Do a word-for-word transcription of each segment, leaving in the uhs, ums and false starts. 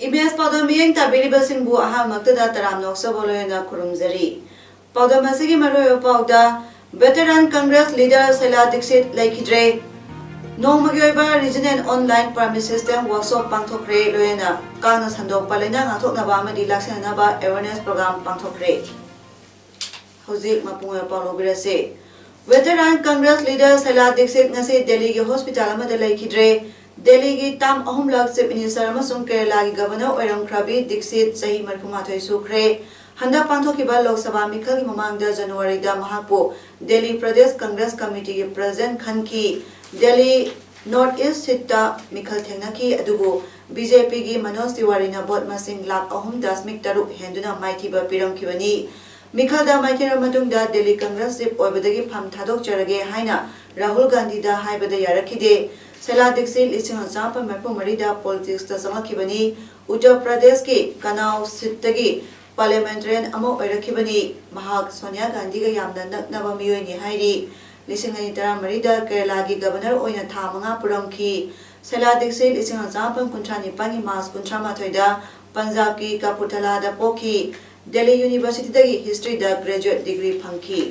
Image ꯄꯥꯎꯗꯝ ꯃꯤꯠꯌꯦꯡ ꯇꯥꯕꯤꯔꯤꯕꯁꯤꯡꯕꯨ ꯑꯍꯥꯟꯕꯃꯛꯇꯗ ꯇꯔꯥꯝꯅ ꯑꯣꯛꯆꯕ ꯂꯣꯏꯅꯅ ꯈꯨꯔꯨꯝꯖꯔꯤ꯫ ꯄꯥꯎꯗꯝ ꯑꯁꯤꯒꯤ ꯃꯔꯨꯑꯣꯏꯕ ꯄꯥꯎꯗ, Veteran Congress leader ꯁꯩꯂꯥ ꯗꯤꯛꯁꯤꯠ ꯂꯩꯈꯤꯗ꯭ꯔꯦ꯫ ꯅꯣꯡꯃꯒꯤ ꯑꯣꯏꯕ region and online permit system workshop ꯄꯥꯡꯊꯣꯛꯈ꯭ꯔꯦ, ꯂꯣꯏꯅꯅ ꯀꯥꯡꯅ ꯁꯟꯗꯣꯛꯄ ꯂꯥꯏꯅꯥ ꯉꯥꯛꯊꯣꯛꯅꯕ ꯑꯃꯗꯤ ꯂꯥꯛꯁꯤꯟꯅꯅꯕ awareness program ꯄꯥꯡꯊꯣꯛꯈ꯭ꯔꯦ꯫ ꯍꯧꯖꯤꯛ ꯃꯄꯨꯡ ꯑꯣꯏꯕ ꯄꯥꯎ ꯂꯧꯕꯤꯔꯁꯤ꯫ Veteran Congress leader ꯁꯩꯂꯥ ꯗꯤꯛꯁꯤꯠ ꯉꯁꯤ ꯗꯦꯜꯂꯤꯒꯤ hospital ꯑꯃꯗ ꯂꯩꯈꯤꯗ꯭ꯔꯦ꯫ ꯗꯦꯜꯂꯤꯒꯤ term ꯑꯍꯨꯝꯂꯛ Chief Minister ꯑꯃꯁꯨꯡ ꯀꯦꯔꯂꯥꯒꯤ Governor ꯑꯣꯏꯔꯝꯈ꯭ꯔꯕꯤ ꯗꯤꯛꯁꯤꯠ ꯆꯍꯤ ꯃꯔꯤꯐꯨꯃꯥꯊꯣꯏ ꯁꯨꯈ꯭ꯔꯦ꯫ ꯍꯟꯗꯛ ꯄꯥꯡꯊꯣꯛꯈꯤꯕ ꯂꯣꯛ ꯁꯚꯥ ꯃꯤꯈꯜꯒꯤ ꯃꯃꯥꯡꯗ ꯖꯅꯋꯥꯔꯤꯗ ꯃꯍꯥꯛꯄꯨ ꯗꯦꯜꯂꯤ ꯄ꯭ꯔꯗꯦꯁ ꯀꯪꯒ꯭ꯔꯦꯁ ꯀꯃꯤꯇꯤꯒꯤ president ꯈꯟꯈꯤ꯫ ꯗꯦꯜꯂꯤ North East seat ꯇ ꯃꯤꯈꯜ ꯊꯦꯡꯅꯈꯤ, ꯑꯗꯨꯕꯨ ꯕꯤ ꯖꯦ ꯄꯤꯒꯤ ꯃꯅꯣꯖ ꯇꯤꯋꯥꯔꯤꯅ vote ꯃꯁꯤꯡ ꯂꯥꯈ ꯑꯍꯨꯝ ꯗꯁꯃꯤꯛ ꯇꯔꯨꯛ ꯍꯦꯟꯗꯨꯅ ꯃꯥꯏꯊꯤꯕ ꯄꯤꯔꯝꯈꯤꯕꯅꯤ꯫ ꯃꯤꯈꯜꯗ ꯃꯥꯏꯊꯤꯔꯕ ꯃꯇꯨꯡꯗ ꯗꯦꯜꯂꯤ ꯀꯪꯒ꯭ꯔꯦꯁ chief ꯑꯣꯏꯕꯗꯒꯤ ꯐꯝ ꯊꯥꯗꯣꯛꯆꯔꯒꯦ ꯍꯥꯏꯅ ꯔꯥꯍꯨꯜ ꯒꯥꯟꯙꯤꯗ ꯍꯥꯏꯕꯗ ꯌꯥꯔꯛꯈꯤꯗꯦ꯫ ꯁꯩꯂꯥ ꯗꯤꯛꯁꯤꯠ ꯂꯤꯁꯤꯡ ꯑꯃ ꯆꯥꯃꯥꯄꯟ ꯃꯔꯤꯐꯨ ꯃꯔꯤꯗ politics ꯇ ꯆꯪꯂꯛꯈꯤꯕꯅꯤ꯫ ꯎꯠꯇꯔ ꯄ꯭ꯔꯗꯦꯁꯀꯤ ꯀꯅꯥꯎ seat ꯇꯒꯤ parliamentarian ꯑꯃ ꯑꯣꯏꯔꯛꯈꯤꯕꯅꯤ꯫ ꯃꯍꯥꯛ ꯁꯣꯅꯤꯌꯥ ꯒꯥꯟꯙꯤꯒ ꯌꯥꯝꯅ ꯅꯛꯅꯕ ꯃꯤꯑꯣꯏꯅꯤ ꯍꯥꯏꯔꯤ꯫ ꯂꯤꯁꯤꯡ ꯑꯅꯤ ꯇꯔꯥꯃꯔꯤꯗ ꯀꯦꯔꯂꯥꯒꯤ governor ꯑꯣꯏꯅ ꯊꯥ ꯃꯉꯥ ꯄꯨꯔꯝꯈꯤ꯫ ꯁꯩꯂꯥ ꯗꯤꯛꯁꯤꯠ ꯂꯤꯁꯤꯡ ꯑꯃ ꯆꯥꯃꯥꯄꯟ ꯀꯨꯟꯊ꯭ꯔꯥ ꯅꯤꯄꯥꯟꯒꯤ March ꯀꯨꯟꯊ꯭ꯔꯥ ꯃꯥꯊꯣꯏꯗ ꯄꯟꯖꯥꯕꯀꯤ ꯀꯄꯨꯔꯊꯂꯥꯗ ꯄꯣꯛꯈꯤ꯫ ꯗꯦꯜꯂꯤ University ꯗꯒꯤ history ꯗ graduate degree ꯐꯪꯈꯤ꯫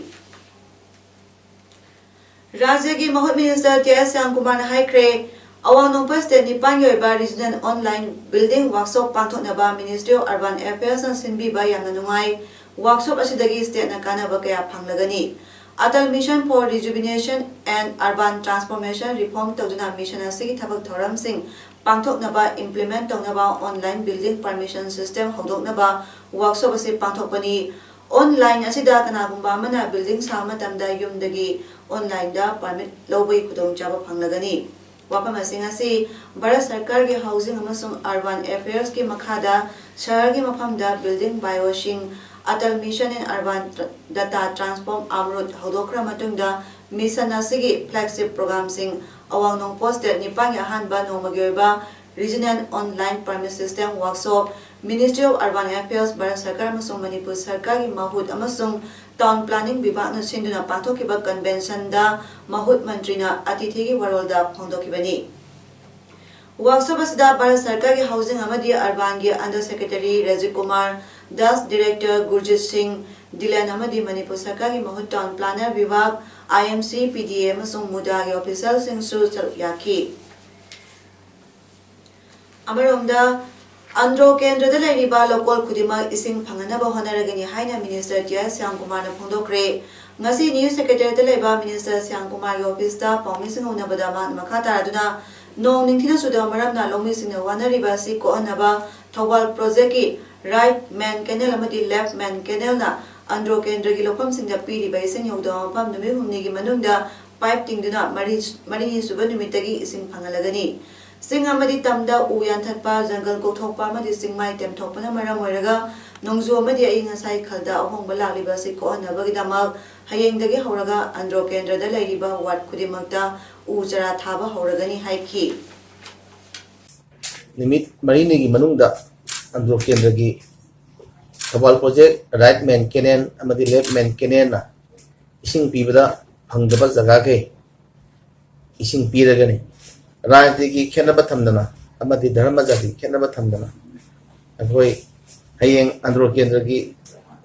ꯔꯥꯖ꯭ꯌꯒꯤ ꯃꯍꯨꯠ minister ꯇꯤ ꯑꯦꯁ ꯁ꯭ꯌꯥꯝꯀꯨꯃꯥꯔꯅ ꯍꯥꯏꯈ꯭ꯔꯦ, ꯑꯋꯥꯡ ꯅꯣꯡꯄꯣꯛ state ꯅꯤꯄꯥꯟꯒꯤ ꯑꯣꯏꯕ region and online building workshop ꯄꯥꯡꯊꯣꯛꯅꯕ Ministry of Urban Affairs ꯅ ꯁꯤꯟꯕꯤꯕ ꯌꯥꯝꯅ ꯅꯨꯡꯉꯥꯏ꯫ Workshop ꯑꯁꯤꯗꯒꯤ state ꯅ ꯀꯥꯟꯅꯕ ꯀꯌꯥ ꯐꯪꯂꯒꯅꯤ꯫ Atal Mission for Rejuvenation and Urban Transformation reform ꯇꯧꯗꯨꯅ mission ꯑꯁꯤꯒꯤ ꯊꯕꯛ ꯊꯧꯔꯝꯁꯤꯡ ꯄꯥꯡꯊꯣꯛꯅꯕ implement ꯇꯧꯅꯕ online building permission system ꯍꯧꯗꯣꯛꯅꯕ workshop ꯑꯁꯤ ꯄꯥꯡꯊꯣꯛꯄꯅꯤ꯫ Online ꯑꯁꯤꯗ ꯀꯅꯥꯒꯨꯝꯕ ꯑꯃꯅ building ꯁꯥꯕ ꯃꯇꯝꯗ ꯌꯨꯝꯗꯒꯤ online ꯗ permit ꯂꯧꯕꯒꯤ ꯈꯨꯗꯣꯡꯆꯥꯕ ꯐꯪꯂꯒꯅꯤ꯫ ꯋꯥꯐꯝꯁꯤꯡ ꯑꯁꯤ ꯚꯥꯔꯠ ꯁꯔꯀꯥꯔꯒꯤ ꯍꯥꯎꯁꯤꯡ ꯑꯃꯁꯨꯡ ꯑꯔꯕꯥꯟ ꯑꯦꯐꯤꯌꯔꯁꯀꯤ ꯃꯈꯥꯗ ꯁꯍꯔꯒꯤ ꯃꯐꯝꯗ ꯕꯤꯜꯗꯤꯡ ꯕꯥꯏꯑꯣꯁꯤꯡ, ꯑꯇꯜ ꯃꯤꯁꯟ ꯏꯟ ꯑꯔꯕꯥꯟ ꯗꯇꯥ ꯇ꯭ꯔꯥꯟꯁꯐꯣꯔꯝ ꯑꯃ꯭ꯔꯨꯠ ꯍꯧꯗꯣꯛꯈ꯭ꯔ ꯃꯇꯨꯡꯗ ꯃꯤꯁꯟ ꯑꯁꯤꯒꯤ ꯐ꯭ꯂꯦꯒꯁꯤꯞ ꯄ꯭ꯔꯣꯒ꯭ꯔꯥꯝꯁꯤꯡ ꯑꯋꯥꯡ ꯅꯣꯡꯄꯣꯛ ꯁ꯭ꯇꯦꯠ ꯅꯤꯄꯥꯟꯒꯤ ꯑꯍꯥꯟꯕ ꯅꯣꯡꯃꯒꯤ ꯑꯣꯏꯕ regional online permit system workshop, Ministry of Urban Affairs, Bharat ꯁꯔꯀꯥꯔ ꯑꯃꯁꯨꯡ ꯃꯅꯤꯄꯨꯔ ꯁꯔꯀꯥꯔꯒꯤ ꯃꯍꯨꯠ ꯑꯃꯁꯨꯡ ꯇꯥꯎꯟ ꯄ꯭ꯂꯥꯅꯤꯡ ꯕꯤꯚꯥꯒꯅ ꯁꯤꯟꯗꯨꯅ ꯄꯥꯡꯊꯣꯛꯈꯤꯕ ꯀꯟꯚꯦꯟꯁꯟꯗ ꯃꯍꯨꯠ ꯃꯟꯇ꯭ꯔꯤꯅ ꯑꯇꯤꯊꯤꯒꯤ ꯋꯥꯔꯣꯜꯗ ꯐꯣꯡꯗꯣꯛꯈꯤꯕꯅꯤ꯫ ꯋꯥꯛꯁꯣꯞ ꯑꯁꯤꯗ ꯚꯥꯔꯠ ꯁꯔꯀꯥꯔꯒꯤ ꯍꯥꯎꯁꯤꯡ ꯑꯃꯗꯤ ꯑꯔꯕꯥꯟꯒꯤ under secretary Rajiv Kumar Das, director Gurjit Singh Dhillon ꯑꯃꯗꯤ ꯃꯅꯤꯄꯨꯔ ꯁꯔꯀꯥꯔꯒꯤ ꯃꯍꯨꯠ ꯇꯥꯎꯟ ꯄ꯭ꯂꯥꯅꯔ ꯕꯤꯚꯥꯒ, ꯑꯥꯏ ꯑꯦꯝ ꯁꯤ, ꯄꯤ ꯗꯤ ꯑꯦ ꯑꯃꯁꯨꯡ ꯃꯨꯗꯥꯒꯤ ꯑꯣꯐꯤꯁꯤꯌꯦꯜꯁꯤꯡꯁꯨ ꯁꯔꯨꯛ ꯌꯥꯈꯤ꯫ ꯑꯃꯔꯣꯝꯗ, ꯑꯟꯗ꯭ꯔꯣ ꯀꯦꯟꯗ꯭ꯔꯗ ꯂꯩꯔꯤꯕ ꯂꯧꯀꯣꯜ ꯈꯨꯗꯤꯡꯃꯛ ꯏꯁꯤꯡ ꯐꯪꯍꯟꯅꯕ ꯍꯣꯠꯅꯔꯒꯅꯤ ꯍꯥꯏꯅ ꯃꯤꯅꯤꯁꯇꯔ ꯇꯤ ꯑꯥꯏ ꯁ꯭ꯌꯥꯝꯀꯨꯃꯥꯔꯅ ꯐꯣꯡꯗꯣꯛꯈ꯭ꯔꯦ꯫ ꯉꯁꯤ ꯅ꯭ꯌꯨ ꯁꯦꯀ꯭ꯔꯦꯇꯔꯤꯌꯦꯠꯇ ꯂꯩꯕ ꯃꯤꯅꯤꯁꯇꯔ ꯁ꯭ꯌꯥꯝꯀꯨꯃꯥꯔꯒꯤ ꯑꯣꯐꯤꯁꯇ ꯄꯥꯎꯃꯤꯁꯤꯡ ꯎꯅꯕꯗ ꯃꯍꯥꯛꯅ ꯃꯈꯥ ꯇꯥꯔꯗꯨꯅ, ꯅꯣꯡ ꯅꯤꯡꯊꯤꯅ ꯆꯨꯗꯕ ꯃꯔꯝꯅ ꯂꯧꯃꯤꯁꯤꯡꯅ ꯋꯥꯅꯔꯤꯕ ꯑꯁꯤ ꯀꯣꯛꯍꯟꯅꯕ ꯊꯧꯕꯥꯜ ꯄ꯭ꯔꯣꯖꯦꯛꯀꯤ ꯔꯥꯏꯠ ꯃꯦꯟ ꯀꯦꯅꯦꯜ ꯑꯃꯗꯤ ꯂꯦꯐ ꯃꯦꯟ ꯀꯦꯅꯦꯜꯅ ꯑꯟꯗ꯭ꯔꯣ ꯀꯦꯟꯗ꯭ꯔꯒꯤ ꯂꯧꯐꯝꯁꯤꯡꯗ ꯄꯤꯔꯤꯕ ꯏꯁꯤꯡ ꯌꯧꯗꯕ ꯃꯐꯝ ꯅꯨꯃꯤꯠ ꯍꯨꯝꯅꯤꯒꯤ ꯃꯅꯨꯡꯗ ꯄꯥꯏꯞ ꯇꯤꯡꯗꯨꯅ ꯃꯔꯤ, ꯃꯔꯤꯅꯤ ꯁꯨꯕ ꯅꯨꯃꯤꯠꯇꯒꯤ ꯏꯁꯤꯡ ꯐꯪꯍꯜꯂꯒꯅꯤ꯫ ꯆꯤꯡ ꯑꯃꯗꯤ ꯇꯝꯗ ꯎ ꯌꯥꯟꯊꯠꯄ, ꯖꯪꯒꯜ ꯀꯣꯛꯊꯣꯛꯄ ꯑꯃꯗꯤ ꯆꯤꯡꯃꯥꯏ ꯇꯦꯝꯊꯣꯛꯄꯅ ꯃꯔꯝ ꯑꯣꯏꯔꯒ ꯅꯣꯡꯖꯨ ꯑꯃꯗꯤ ꯑꯏꯪ ꯑꯁꯥꯒꯤ ꯈꯜꯗ ꯑꯍꯣꯡꯕ ꯂꯥꯛꯂꯤꯕ ꯑꯁꯤ ꯀꯣꯛꯍꯟꯅꯕꯒꯤꯗꯃꯛ ꯍꯌꯦꯡꯗꯒꯤ ꯍꯧꯔꯒ ꯑꯟꯗ꯭ꯔꯣ ꯀꯦꯟꯗ꯭ꯔꯗ ꯂꯩꯔꯤꯕ ꯋꯥꯔꯗ ꯈꯨꯗꯤꯡꯃꯛꯇ ꯎ ꯆꯥꯔꯥ ꯊꯥꯕ ꯍꯧꯔꯒꯅꯤ ꯍꯥꯏꯈꯤ꯫ ꯅꯨꯃꯤꯠ ꯃꯔꯤꯅꯤꯒꯤ ꯃꯅꯨꯡꯗ ꯑꯟꯗ꯭ꯔꯣ ꯀꯦꯟꯗ꯭ꯔꯒꯤ ꯊꯧꯕꯥꯜ ꯄ꯭ꯔꯣꯖꯦꯛ ꯔꯥꯏꯠ ꯃꯦꯟ ꯀꯦꯅꯦꯜ ꯑꯃꯗꯤ ꯂꯦꯐ ꯃꯦꯟ ꯀꯦꯅꯦꯜꯅ ꯏꯁꯤꯡ ꯄꯤꯕꯗ ꯐꯪꯗꯕ ꯖꯒꯥꯈꯩ ꯏꯁꯤꯡ ꯄꯤꯔꯒꯅꯤ꯫ ꯔꯥꯖꯅꯤꯇꯤꯒꯤ ꯈꯦꯠꯅꯕ ꯊꯝꯗꯅ ꯑꯃꯗꯤ ꯙꯔꯃ ꯖꯥꯇꯤ ꯈꯦꯠꯅꯕ ꯊꯝꯗꯅ ꯑꯩꯈꯣꯏ ꯍꯌꯦꯡ ꯑꯟꯗ꯭ꯔꯣ ꯀꯦꯟꯗ꯭ꯔꯒꯤ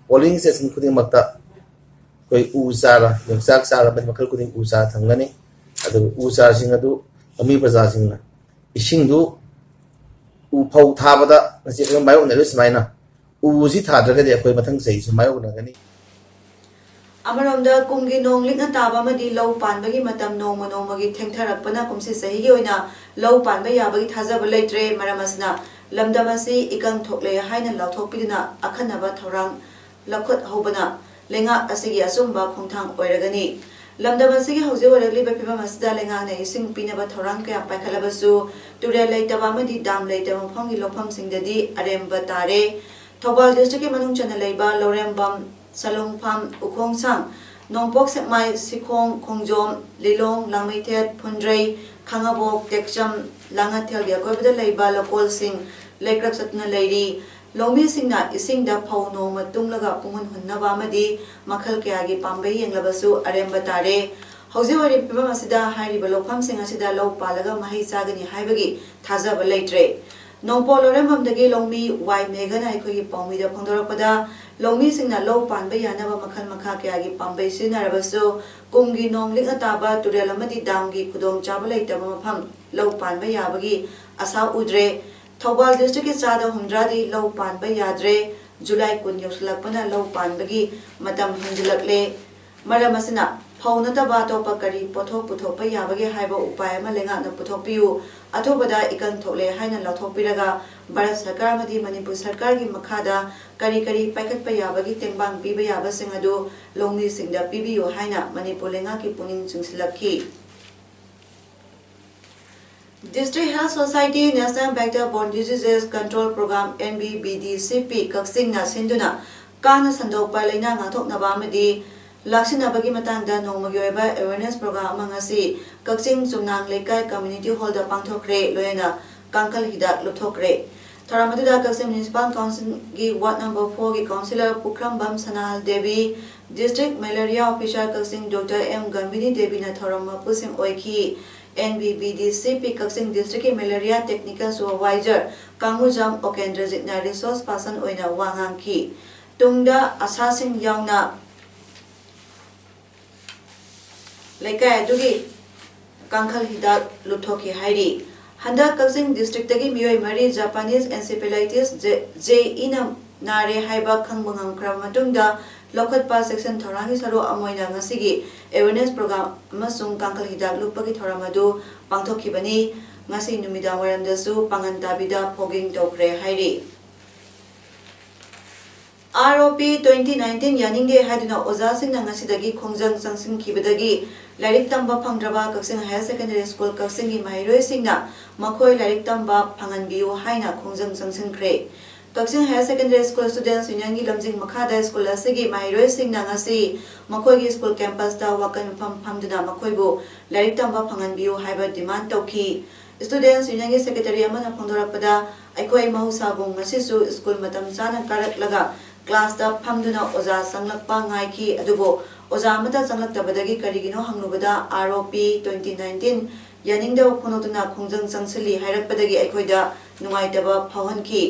ꯄꯣꯂꯤꯡ ꯁ꯭ꯇꯦꯁꯟ ꯈꯨꯗꯤꯡꯃꯛꯇ ꯑꯩꯈꯣꯏ ꯎ ꯆꯥꯔ, ꯌꯣꯡꯆꯥꯛ ꯆꯥꯔ ꯑꯃꯗꯤ ꯃꯈꯜ ꯈꯨꯗꯤꯡ ꯎ ꯆꯥꯔ ꯊꯝꯒꯅꯤ꯫ ꯑꯗꯨꯒ ꯎ ꯆꯥꯔꯁꯤꯡ ꯑꯗꯨ ꯂꯧꯃꯤ ꯄ꯭ꯔꯖꯥꯁꯤꯡꯅ ꯏꯁꯤꯡꯗꯨ ꯎ ꯐꯧ ꯊꯥꯕꯗ ꯉꯁꯤ ꯑꯩꯈꯣꯏ ꯃꯥꯌꯣꯛꯅꯔꯤꯕ ꯁꯨꯃꯥꯏꯅ ꯎꯁꯤ ꯊꯥꯗ꯭ꯔꯒꯗꯤ ꯑꯩꯈꯣꯏ ꯃꯊꯪ ꯆꯍꯤꯁꯨ ꯃꯥꯌꯣꯛꯅꯒꯅꯤ꯫ ꯑꯃꯔꯣꯝꯗ, ꯀꯨꯝꯒꯤ ꯅꯣꯡ ꯂꯤꯛꯅ ꯇꯥꯕ ꯑꯃꯗꯤ ꯂꯧ ꯄꯥꯟꯕꯒꯤ ꯃꯇꯝ ꯅꯣꯡꯃ ꯅꯣꯡꯃꯒꯤ ꯊꯦꯡꯊꯔꯛꯄꯅ ꯀꯨꯝꯁꯤ ꯆꯍꯤꯒꯤ ꯑꯣꯏꯅ ꯂꯧ ꯄꯥꯟꯕ ꯌꯥꯕꯒꯤ ꯊꯥꯖꯕ ꯂꯩꯇ꯭ꯔꯦ꯫ ꯃꯔꯝ ꯑꯁꯤꯅ, ꯂꯝꯗꯝ ꯑꯁꯤ ꯏꯀꯪ ꯊꯣꯛꯂꯦ ꯍꯥꯏꯅ ꯂꯥꯎꯊꯣꯛꯄꯤꯗꯨꯅ ꯑꯈꯟꯅꯕ ꯊꯧꯔꯥꯡ ꯂꯧꯈꯠꯍꯧꯕꯅ ꯂꯩꯉꯥꯛ ꯑꯁꯤꯒꯤ ꯑꯆꯨꯝꯕ ꯈꯣꯡꯊꯥꯡ ꯑꯣꯏꯔꯒꯅꯤ꯫ ꯂꯝꯗꯝ ꯑꯁꯤꯒꯤ ꯍꯧꯖꯤꯛ ꯑꯣꯏꯔꯛꯂꯤꯕ ꯐꯤꯕꯝ ꯑꯁꯤꯗ ꯂꯩꯉꯥꯛꯅ ꯏꯁꯤꯡ ꯄꯤꯅꯕ ꯊꯧꯔꯥꯡ ꯀꯌꯥ ꯄꯥꯏꯈꯠꯂꯕꯁꯨ, ꯇꯨꯔꯦꯜ ꯂꯩꯇꯕ ꯑꯃꯗꯤ ꯗꯥꯝ ꯂꯩꯇꯕ ꯃꯐꯝꯒꯤ ꯂꯧꯐꯝꯁꯤꯡꯗꯗꯤ ꯑꯔꯦꯝꯕ ꯇꯥꯔꯦ꯫ ꯊꯧꯕꯥꯜ district ꯀꯤ ꯃꯅꯨꯡ ꯆꯟꯅ ꯂꯩꯕ ꯂꯧꯔꯦꯝꯕꯝ, ꯁꯂꯨꯡꯐꯝ, ꯎꯈꯣꯡꯁꯥꯡ, ꯅꯣꯡꯄꯣꯛ ꯁꯦꯛꯃꯥꯏ, ꯁꯤꯈꯣꯡ, ꯈꯣꯡꯖꯣꯝ, ꯂꯤꯂꯣꯡ, ꯂꯥꯡꯃꯩꯊꯦꯠ, ꯐꯨꯟꯗ꯭ꯔꯩ, ꯈꯥꯉꯕꯣꯛ, ꯇꯦꯛꯆꯝ, ꯂꯥꯡꯉꯊꯦꯜꯒꯤ ꯑꯀꯣꯏꯕꯗ ꯂꯩꯕ ꯂꯧꯀꯣꯜꯁꯤꯡ ꯂꯩꯀ꯭ꯔꯛ ꯆꯠꯇꯨꯅ ꯂꯩꯔꯤ꯫ ꯂꯧꯃꯤꯁꯤꯡꯅ ꯏꯁꯤꯡꯗ ꯐꯧ ꯅꯣꯡꯃ ꯇꯨꯡꯂꯒ ꯄꯨꯡꯍꯨꯟ ꯍꯨꯟꯅꯕ ꯑꯃꯗꯤ ꯃꯈꯜ ꯀꯌꯥꯒꯤ ꯄꯥꯝꯕꯩ ꯌꯦꯡꯂꯕꯁꯨ ꯑꯔꯦꯝꯕ ꯇꯥꯔꯦ꯫ ꯍꯧꯖꯤꯛ ꯑꯣꯏꯔꯤꯕ ꯐꯤꯕꯝ ꯑꯁꯤꯗ ꯍꯥꯏꯔꯤꯕ ꯂꯧꯐꯝꯁꯤꯡ ꯑꯁꯤꯗ ꯂꯧ ꯄꯥꯜꯂꯒ ꯃꯍꯩ ꯆꯥꯒꯅꯤ ꯍꯥꯏꯕꯒꯤ ꯊꯥꯖꯕ ꯂꯩꯇ꯭ꯔꯦ꯫ ꯅꯣꯡꯄꯣꯛ ꯂꯧꯔꯦꯝꯕꯝꯗꯒꯤ ꯂꯧꯃꯤ ꯋꯥꯏ ꯃꯦꯘꯅ ꯑꯩꯈꯣꯏꯒꯤ ꯄꯥꯎꯃꯤꯗ ꯐꯣꯡꯗꯣꯔꯛꯄꯗ, ꯂꯧꯃꯤꯁꯤꯡꯅ ꯂꯧ ꯄꯥꯟꯕ ꯌꯥꯅꯕ ꯃꯈꯜ ꯃꯈꯥ ꯀꯌꯥꯒꯤ ꯄꯥꯝꯕꯩ ꯁꯤꯖꯤꯟꯅꯔꯕꯁꯨ, ꯀꯨꯝꯒꯤ ꯅꯣꯡ ꯂꯤꯛꯅ ꯇꯥꯕ ꯇꯨꯔꯦꯜ ꯑꯃꯗꯤ ꯗꯥꯝꯒꯤ ꯈꯨꯗꯣꯡꯆꯥꯕ ꯂꯩꯇꯕ ꯃꯐꯝ ꯂꯧ ꯄꯥꯟꯕ ꯌꯥꯕꯒꯤ ꯑꯁꯥ ꯎꯗ꯭ꯔꯦ꯫ ꯊꯧꯕꯥꯜ district ꯀꯤ ꯆꯥꯗ ꯍꯨꯝꯗ꯭ꯔꯥꯗꯤ ꯂꯧ ꯄꯥꯟꯕ ꯌꯥꯗ꯭ꯔꯦ꯫ ꯖꯨꯂꯥꯏ ꯀꯨꯟ ꯌꯧꯁꯤꯜꯂꯛꯄꯅ ꯂꯧ ꯄꯥꯟꯕꯒꯤ ꯃꯇꯝ ꯍꯦꯟꯖꯤꯜꯂꯛꯂꯦ꯫ ꯃꯔꯝ ꯑꯁꯤꯅ, ꯐꯧ ꯅꯠꯇꯕ ꯑꯇꯣꯞꯄ ꯀꯔꯤ ꯄꯣꯠꯊꯣꯛ ꯄꯨꯊꯣꯛꯄ ꯌꯥꯕꯒꯦ ꯍꯥꯏꯕ ꯎꯄꯥꯏ ꯑꯃ ꯂꯩꯉꯥꯛꯅ ꯄꯨꯊꯣꯛꯄꯤꯌꯨ, ꯑꯊꯨꯕꯗ ꯏꯀꯪ ꯊꯣꯛꯂꯦ ꯍꯥꯏꯅ ꯂꯥꯎꯊꯣꯛꯄꯤꯔꯒ ꯚꯥꯔꯠ ꯁꯔꯀꯥꯔ ꯑꯃꯗꯤ ꯃꯅꯤꯄꯨꯔ ꯁꯔꯀꯥꯔꯒꯤ ꯃꯈꯥꯗ ꯀꯔꯤ ꯀꯔꯤ ꯄꯥꯏꯈꯠꯄ ꯌꯥꯕꯒꯤ ꯇꯦꯡꯕꯥꯡ ꯄꯤꯕ ꯌꯥꯕꯁꯤꯡ ꯑꯗꯨ ꯂꯧꯃꯤꯁꯤꯡꯗ ꯄꯤꯕꯤꯌꯨ ꯍꯥꯏꯅ ꯃꯅꯤꯄꯨꯔ ꯂꯩꯉꯥꯛꯀꯤ ꯄꯨꯛꯅꯤꯡ ꯆꯤꯡꯁꯤꯜꯂꯛꯈꯤ꯫ District Health Society National Vector Borne Diseases Control Program, N V B D C P, ꯀꯛꯆꯤꯡꯅ ꯁꯤꯟꯗꯨꯅ ꯀꯥꯡꯅ ꯁꯟꯗꯣꯛꯄ ꯂꯩꯅꯥ ꯉꯥꯛꯊꯣꯛꯅꯕ ꯑꯃꯗꯤ ꯂꯥꯛꯁꯤꯟꯅꯕꯒꯤ ꯃꯇꯥꯡꯗ ꯅꯣꯡꯃꯒꯤ ꯑꯣꯏꯕ awareness program ꯑꯃ ꯉꯁꯤ ꯀꯛꯆꯤꯡ ꯆꯨꯝꯅꯥꯡ ꯂꯩꯀꯥꯏ community hall ꯗ ꯄꯥꯡꯊꯣꯛꯈ꯭ꯔꯦ, ꯂꯣꯏꯅꯅ ꯀꯥꯡꯈꯜ ꯍꯤꯗꯥꯛ ꯂꯨꯞꯊꯣꯛꯈ꯭ꯔꯦ꯫ ꯊꯧꯔꯝ ꯑꯗꯨꯗ ꯀꯛꯆꯤꯡ Municipal Council ꯒꯤ ward number four ꯒꯤ councillor ꯄꯨꯈ꯭ꯔꯝꯕꯝ ꯁꯅꯥꯍꯜ ꯗꯦꯕꯤ, District Malaria Officer ꯀꯛꯆꯤꯡ Doctor M ꯒꯝꯚꯤꯅꯤ ꯗꯦꯕꯤꯅ ꯊꯧꯔꯝ ꯃꯄꯨꯁꯤꯡ ꯑꯣꯏꯈꯤ꯫ N V B D C P ꯀꯛꯆꯤꯡ district ꯀꯤ malaria technical supervisor ꯀꯥꯡꯉꯨꯖꯝ ꯑꯣꯀꯦꯟꯗ꯭ꯔꯖꯤꯠꯅ resource person ꯑꯣꯏꯅ ꯋꯥ ꯉꯥꯡꯈꯤ꯫ ꯇꯨꯡꯗ ꯑꯁꯥꯁꯤꯡ ꯌꯥꯎꯅ ꯂꯩꯀꯥꯏ ꯑꯗꯨꯒꯤ ꯀꯥꯡꯈꯜ ꯍꯤꯗꯥꯛ ꯂꯨꯞꯊꯣꯛꯈꯤ ꯍꯥꯏꯔꯤ꯫ ꯍꯟꯗꯛ ꯀꯛꯆꯤꯡ district ꯇꯒꯤ ꯃꯤꯑꯣꯏ ꯃꯔꯤ Japanese encephalitis J E ꯅ ꯅꯥꯔꯦ ꯍꯥꯏꯕ ꯈꯪꯕ ꯉꯝꯈ꯭ꯔꯕ ꯃꯇꯨꯡꯗ ꯂꯧꯈꯠꯄ ꯆꯦꯛꯁꯤꯟ ꯊꯧꯔꯥꯡꯒꯤ ꯁꯔꯨꯛ ꯑꯃ ꯑꯣꯏꯅ ꯉꯁꯤꯒꯤ awareness program ꯑꯃꯁꯨꯡ ꯀꯥꯡꯈꯜ ꯍꯤꯗꯥꯛ ꯂꯨꯞꯄꯒꯤ ꯊꯧꯔꯝ ꯑꯗꯨ ꯄꯥꯡꯊꯣꯛꯈꯤꯕꯅꯤ꯫ ꯉꯁꯤ ꯅꯨꯃꯤꯗꯥꯡ ꯋꯥꯏꯔꯝꯗꯁꯨ ꯄꯥꯡꯒꯟ ꯇꯥꯕꯤꯗ fogging ꯇꯧꯈ꯭ꯔꯦ ꯍꯥꯏꯔꯤ꯫ ꯑꯥꯔ ꯑꯣ ꯄꯤ twenty nineteen ꯌꯥꯅꯤꯡꯗꯦ ꯍꯥꯏꯗꯨꯅ ꯑꯣꯖꯥꯁꯤꯡꯅ ꯉꯁꯤꯗꯒꯤ ꯈꯣꯡꯖꯪ ꯆꯪꯁꯤꯟꯈꯤꯕꯗꯒꯤ ꯂꯥꯏꯔꯤꯛ ꯇꯝꯕ ꯐꯪꯗ꯭ꯔꯕ ꯀꯛꯆꯤꯡ ꯍꯥꯌꯔ ꯁꯦꯀꯦꯟꯗꯔꯤ ꯁ꯭ꯀꯨꯜ ꯀꯛꯆꯤꯡꯒꯤ ꯃꯍꯩꯔꯣꯏꯁꯤꯡꯅ ꯃꯈꯣꯏ ꯂꯥꯏꯔꯤꯛ ꯇꯝꯕ ꯐꯪꯍꯟꯕꯤꯌꯨ ꯍꯥꯏꯅ ꯈꯣꯡꯖꯪ ꯆꯪꯁꯤꯟꯈ꯭ꯔꯦ꯫ ꯀꯛꯆꯤꯡ ꯍꯥꯌꯔ ꯁꯦꯀꯦꯟꯗꯔꯤ ꯁ꯭ꯀꯨꯜ ꯁ꯭ꯇꯨꯗꯦꯟꯠꯁ ꯌꯨꯅꯤꯌꯟꯒꯤ ꯂꯝꯖꯤꯡ ꯃꯈꯥꯗ ꯁ꯭ꯀꯨꯜ ꯑꯁꯤꯒꯤ ꯃꯍꯩꯔꯣꯏꯁꯤꯡꯅ ꯉꯁꯤ ꯃꯈꯣꯏꯒꯤ ꯁ꯭ꯀꯨꯜ ꯀꯦꯝꯄꯁꯇ ꯋꯥꯀꯠ ꯃꯤꯐꯝ ꯐꯝꯗꯨꯅ ꯃꯈꯣꯏꯕꯨ ꯂꯥꯏꯔꯤꯛ ꯇꯝꯕ ꯐꯪꯍꯟꯕꯤꯌꯨ ꯍꯥꯏꯕ ꯗꯤꯃꯥꯟ ꯇꯧꯈꯤ꯫ ꯁ꯭ꯇꯨꯗꯦꯟꯠꯁ ꯌꯨꯅꯤꯌꯟꯒꯤ ꯁꯦꯀ꯭ꯔꯦꯇꯔꯤ ꯑꯃꯅ ꯐꯣꯡꯗꯣꯔꯛꯄꯗ, ꯑꯩꯈꯣꯏ ꯃꯍꯧꯁꯥꯒꯨꯝ ꯉꯁꯤꯁꯨ ꯁ꯭ꯀꯨꯜ ꯃꯇꯝ ꯆꯥꯅ ꯀꯥꯔꯛꯂꯒ ꯀ꯭ꯂꯥꯁꯇ ꯐꯝꯗꯨꯅ ꯑꯣꯖꯥ ꯆꯪꯂꯛꯄ ꯉꯥꯏꯈꯤ, ꯑꯗꯨꯕꯨ ꯑꯣꯖꯥ ꯑꯃꯠꯇ ꯆꯪꯂꯛꯇꯕꯗꯒꯤ ꯀꯔꯤꯒꯤꯅꯣ ꯍꯪꯂꯨꯕꯗ, ꯑꯥꯔ ꯑꯣ ꯄꯤ twenty nineteen ꯌꯥꯅꯤꯡꯗꯕ ꯐꯣꯡꯗꯣꯛꯇꯨꯅ ꯈꯣꯡꯖꯪ ꯆꯪꯁꯤꯜꯂꯤ ꯍꯥꯏꯔꯛꯄꯗꯒꯤ ꯑꯩꯈꯣꯏꯗ ꯅꯨꯡꯉꯥꯏꯇꯕ ꯐꯥꯎꯍꯟꯈꯤ꯫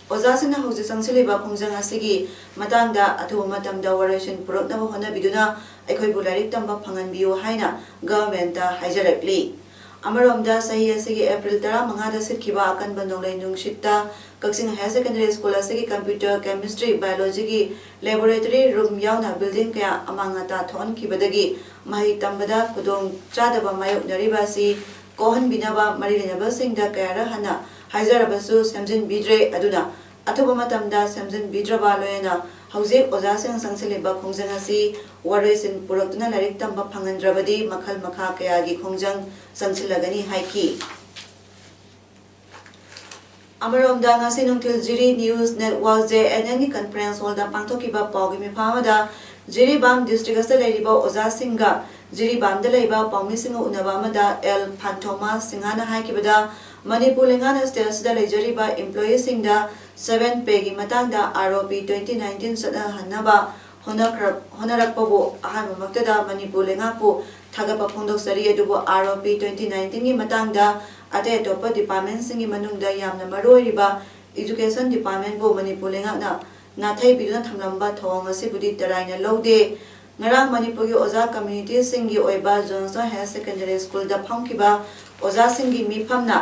ꯑꯣꯖꯥꯁꯤꯡꯅ ꯍꯧꯖꯤꯛ ꯆꯪꯁꯤꯜꯂꯤꯕ ꯈꯣꯡꯖꯪ ꯑꯁꯤꯒꯤ ꯃꯇꯥꯡꯗ ꯑꯊꯨꯕ ꯃꯇꯝꯗ ꯋꯥꯔꯣꯏꯁꯤꯟ ꯄꯨꯔꯛꯅꯕ ꯍꯣꯠꯅꯕꯤꯗꯨꯅ ꯑꯩꯈꯣꯏꯕꯨ ꯂꯥꯏꯔꯤꯛ ꯇꯝꯕ ꯐꯪꯍꯟꯕꯤꯌꯨ ꯍꯥꯏꯅ ꯒꯚꯔꯟꯃꯦꯟꯠꯇ ꯍꯥꯏꯖꯔꯛꯂꯤ꯫ ꯑꯃꯔꯣꯝꯗ, ꯆꯍꯤ ꯑꯁꯤꯒꯤ ꯑꯦꯄ꯭ꯔꯤꯜ ꯇꯔꯥꯃꯉꯥꯗ ꯁꯤꯠꯈꯤꯕ ꯑꯀꯟꯕ ꯅꯣꯡꯂꯩ ꯅꯨꯡꯁꯤꯠꯇ ꯀꯛꯆꯤꯡ ꯍꯥꯌꯔ ꯁꯦꯀꯦꯟꯗꯔꯤ ꯁ꯭ꯀꯨꯜ ꯑꯁꯤꯒꯤ ꯀꯝꯄ꯭ꯌꯨꯇꯔ, ꯀꯦꯃꯤꯁꯇ꯭ꯔꯤ, ꯕꯥꯏꯑꯣꯂꯣꯖꯤꯒꯤ ꯂꯦꯕꯣꯔꯦꯇꯔꯤ ꯔꯨꯝ ꯌꯥꯎꯅ ꯕꯤꯜꯗꯤꯡ ꯀꯌꯥ ꯑꯃꯥꯡ ꯑꯇꯥ ꯊꯣꯛꯍꯟꯈꯤꯕꯗꯒꯤ ꯃꯍꯩ ꯇꯝꯕꯗ ꯈꯨꯗꯣꯡ ꯆꯥꯗꯕ ꯃꯥꯌꯣꯛꯅꯔꯤꯕ ꯑꯁꯤ ꯀꯣꯛꯍꯟꯕꯤꯅꯕ ꯃꯔꯤ ꯂꯩꯅꯕꯁꯤꯡꯗ ꯀꯌꯥꯔꯛ ꯍꯟꯅ ꯍꯥꯏꯖꯔꯕꯁꯨ ꯁꯦꯝꯖꯤꯟꯕꯤꯗ꯭ꯔꯦ꯫ ꯑꯗꯨꯅ ꯑꯊꯨꯕ ꯃꯇꯝꯗ ꯁꯦꯝꯖꯤꯟꯕꯤꯗ꯭ꯔꯕ ꯂꯣꯏꯅꯅ ꯍꯧꯖꯤꯛ ꯑꯣꯖꯥꯁꯤꯡ ꯆꯪꯁꯤꯜꯂꯤꯕ ꯈꯣꯡꯖꯪ ꯑꯁꯤ ꯋꯥꯔꯣꯏꯁꯤꯟ ꯄꯨꯔꯛꯇꯨꯅ ꯂꯥꯏꯔꯤꯛ ꯇꯝꯕ ꯐꯪꯍꯟꯗ꯭ꯔꯕꯗꯤ ꯃꯈꯜ ꯃꯈꯥ ꯀꯌꯥꯒꯤ ꯈꯣꯡꯖꯪ ꯆꯪꯁꯤꯜꯂꯒꯅꯤ ꯍꯥꯏꯈꯤ꯫ ꯑꯃꯔꯣꯝꯗ, ꯉꯁꯤ ꯅꯨꯡꯊꯤꯜ ꯖꯤꯔꯤ ꯅ꯭ꯌꯨꯁ ꯅꯦꯠꯋꯥꯔꯛ, ꯖꯦ ꯑꯦꯟ ꯑꯦꯟꯒꯤ ꯀꯟꯐꯔꯦꯟꯁ ꯍꯣꯜꯗ ꯄꯥꯡꯊꯣꯛꯈꯤꯕ ꯄꯥꯎꯒꯤ ꯃꯤꯐꯝ ꯑꯃꯗ ꯖꯤꯔꯤꯕꯥꯝ ꯗꯤꯁꯇ꯭ꯔꯤꯛ ꯑꯁꯤꯗ ꯂꯩꯔꯤꯕ ꯑꯣꯖꯥꯁꯤꯡꯒ ꯖꯤꯔꯤꯕꯥꯝꯗ ꯂꯩꯕ ꯄꯥꯎꯃꯤꯁꯤꯡꯒ ꯎꯅꯕ ꯑꯃꯗ ꯑꯦꯜ ꯐꯥꯟꯊꯣꯃꯥꯁ ꯁꯤꯡꯍꯅ ꯍꯥꯏꯈꯤꯕꯗ, ꯃꯅꯤꯄꯨꯔ ꯂꯩꯉꯥꯛꯅ ꯁ꯭ꯇꯦꯠ ꯑꯁꯤꯗ ꯂꯩꯖꯔꯤꯕ ꯏꯝꯄ꯭ꯂꯣꯌꯤꯁꯤꯡꯗ ꯁꯚꯦꯟ ꯄꯦꯒꯤ ꯃꯇꯥꯡꯗ ꯑꯥꯔ ꯑꯣ ꯄꯤ twenty nineteen ꯆꯠꯅꯍꯟꯅꯕ ꯍꯣꯠꯅꯈ꯭ꯔ-, ꯍꯣꯠꯅꯔꯛꯄꯕꯨ ꯑꯍꯥꯟꯕꯃꯛꯇꯗ ꯃꯅꯤꯄꯨꯔ ꯂꯩꯉꯥꯛꯄꯨ ꯊꯥꯒꯠꯄ ꯐꯣꯡꯗꯣꯛꯆꯔꯤ꯫ ꯑꯗꯨꯕꯨ ꯑꯥꯔ ꯑꯣ ꯄꯤ twenty nineteenꯒꯤ ꯃꯇꯥꯡꯗ ꯑꯇꯩ ꯑꯇꯣꯞꯄ ꯗꯤꯄꯥꯔꯠꯃꯦꯟꯁꯤꯡꯒꯤ ꯃꯅꯨꯡꯗ ꯌꯥꯝꯅ ꯃꯔꯨꯑꯣꯏꯔꯤꯕ ꯏꯗꯨꯀꯦꯁꯟ ꯗꯤꯄꯥꯔꯠꯃꯦꯟꯕꯨ ꯃꯅꯤꯄꯨꯔ ꯂꯩꯉꯥꯛꯅ ꯅꯥꯊꯩꯕꯤꯗꯨꯅ ꯊꯝꯂꯝꯕ ꯊꯧꯑꯣꯡ ꯑꯁꯤꯕꯨꯗꯤ ꯇꯔꯥꯏꯅ ꯂꯧꯗꯦ꯫ ꯉꯔꯥꯡ ꯃꯅꯤꯄꯨꯔꯒꯤ ꯑꯣꯖꯥ ꯀꯝꯃ꯭ꯌꯨꯅꯤꯇꯤꯁꯤꯡꯒꯤ ꯑꯣꯏꯕ ꯖꯣꯟꯁꯇꯣꯟ ꯍꯥꯌꯔ ꯁꯦꯀꯦꯟꯗꯔꯤ ꯁ꯭ꯀꯨꯜꯗ ꯐꯝꯈꯤꯕ ꯑꯣꯖꯥꯁꯤꯡꯒꯤ ꯃꯤꯐꯝꯅ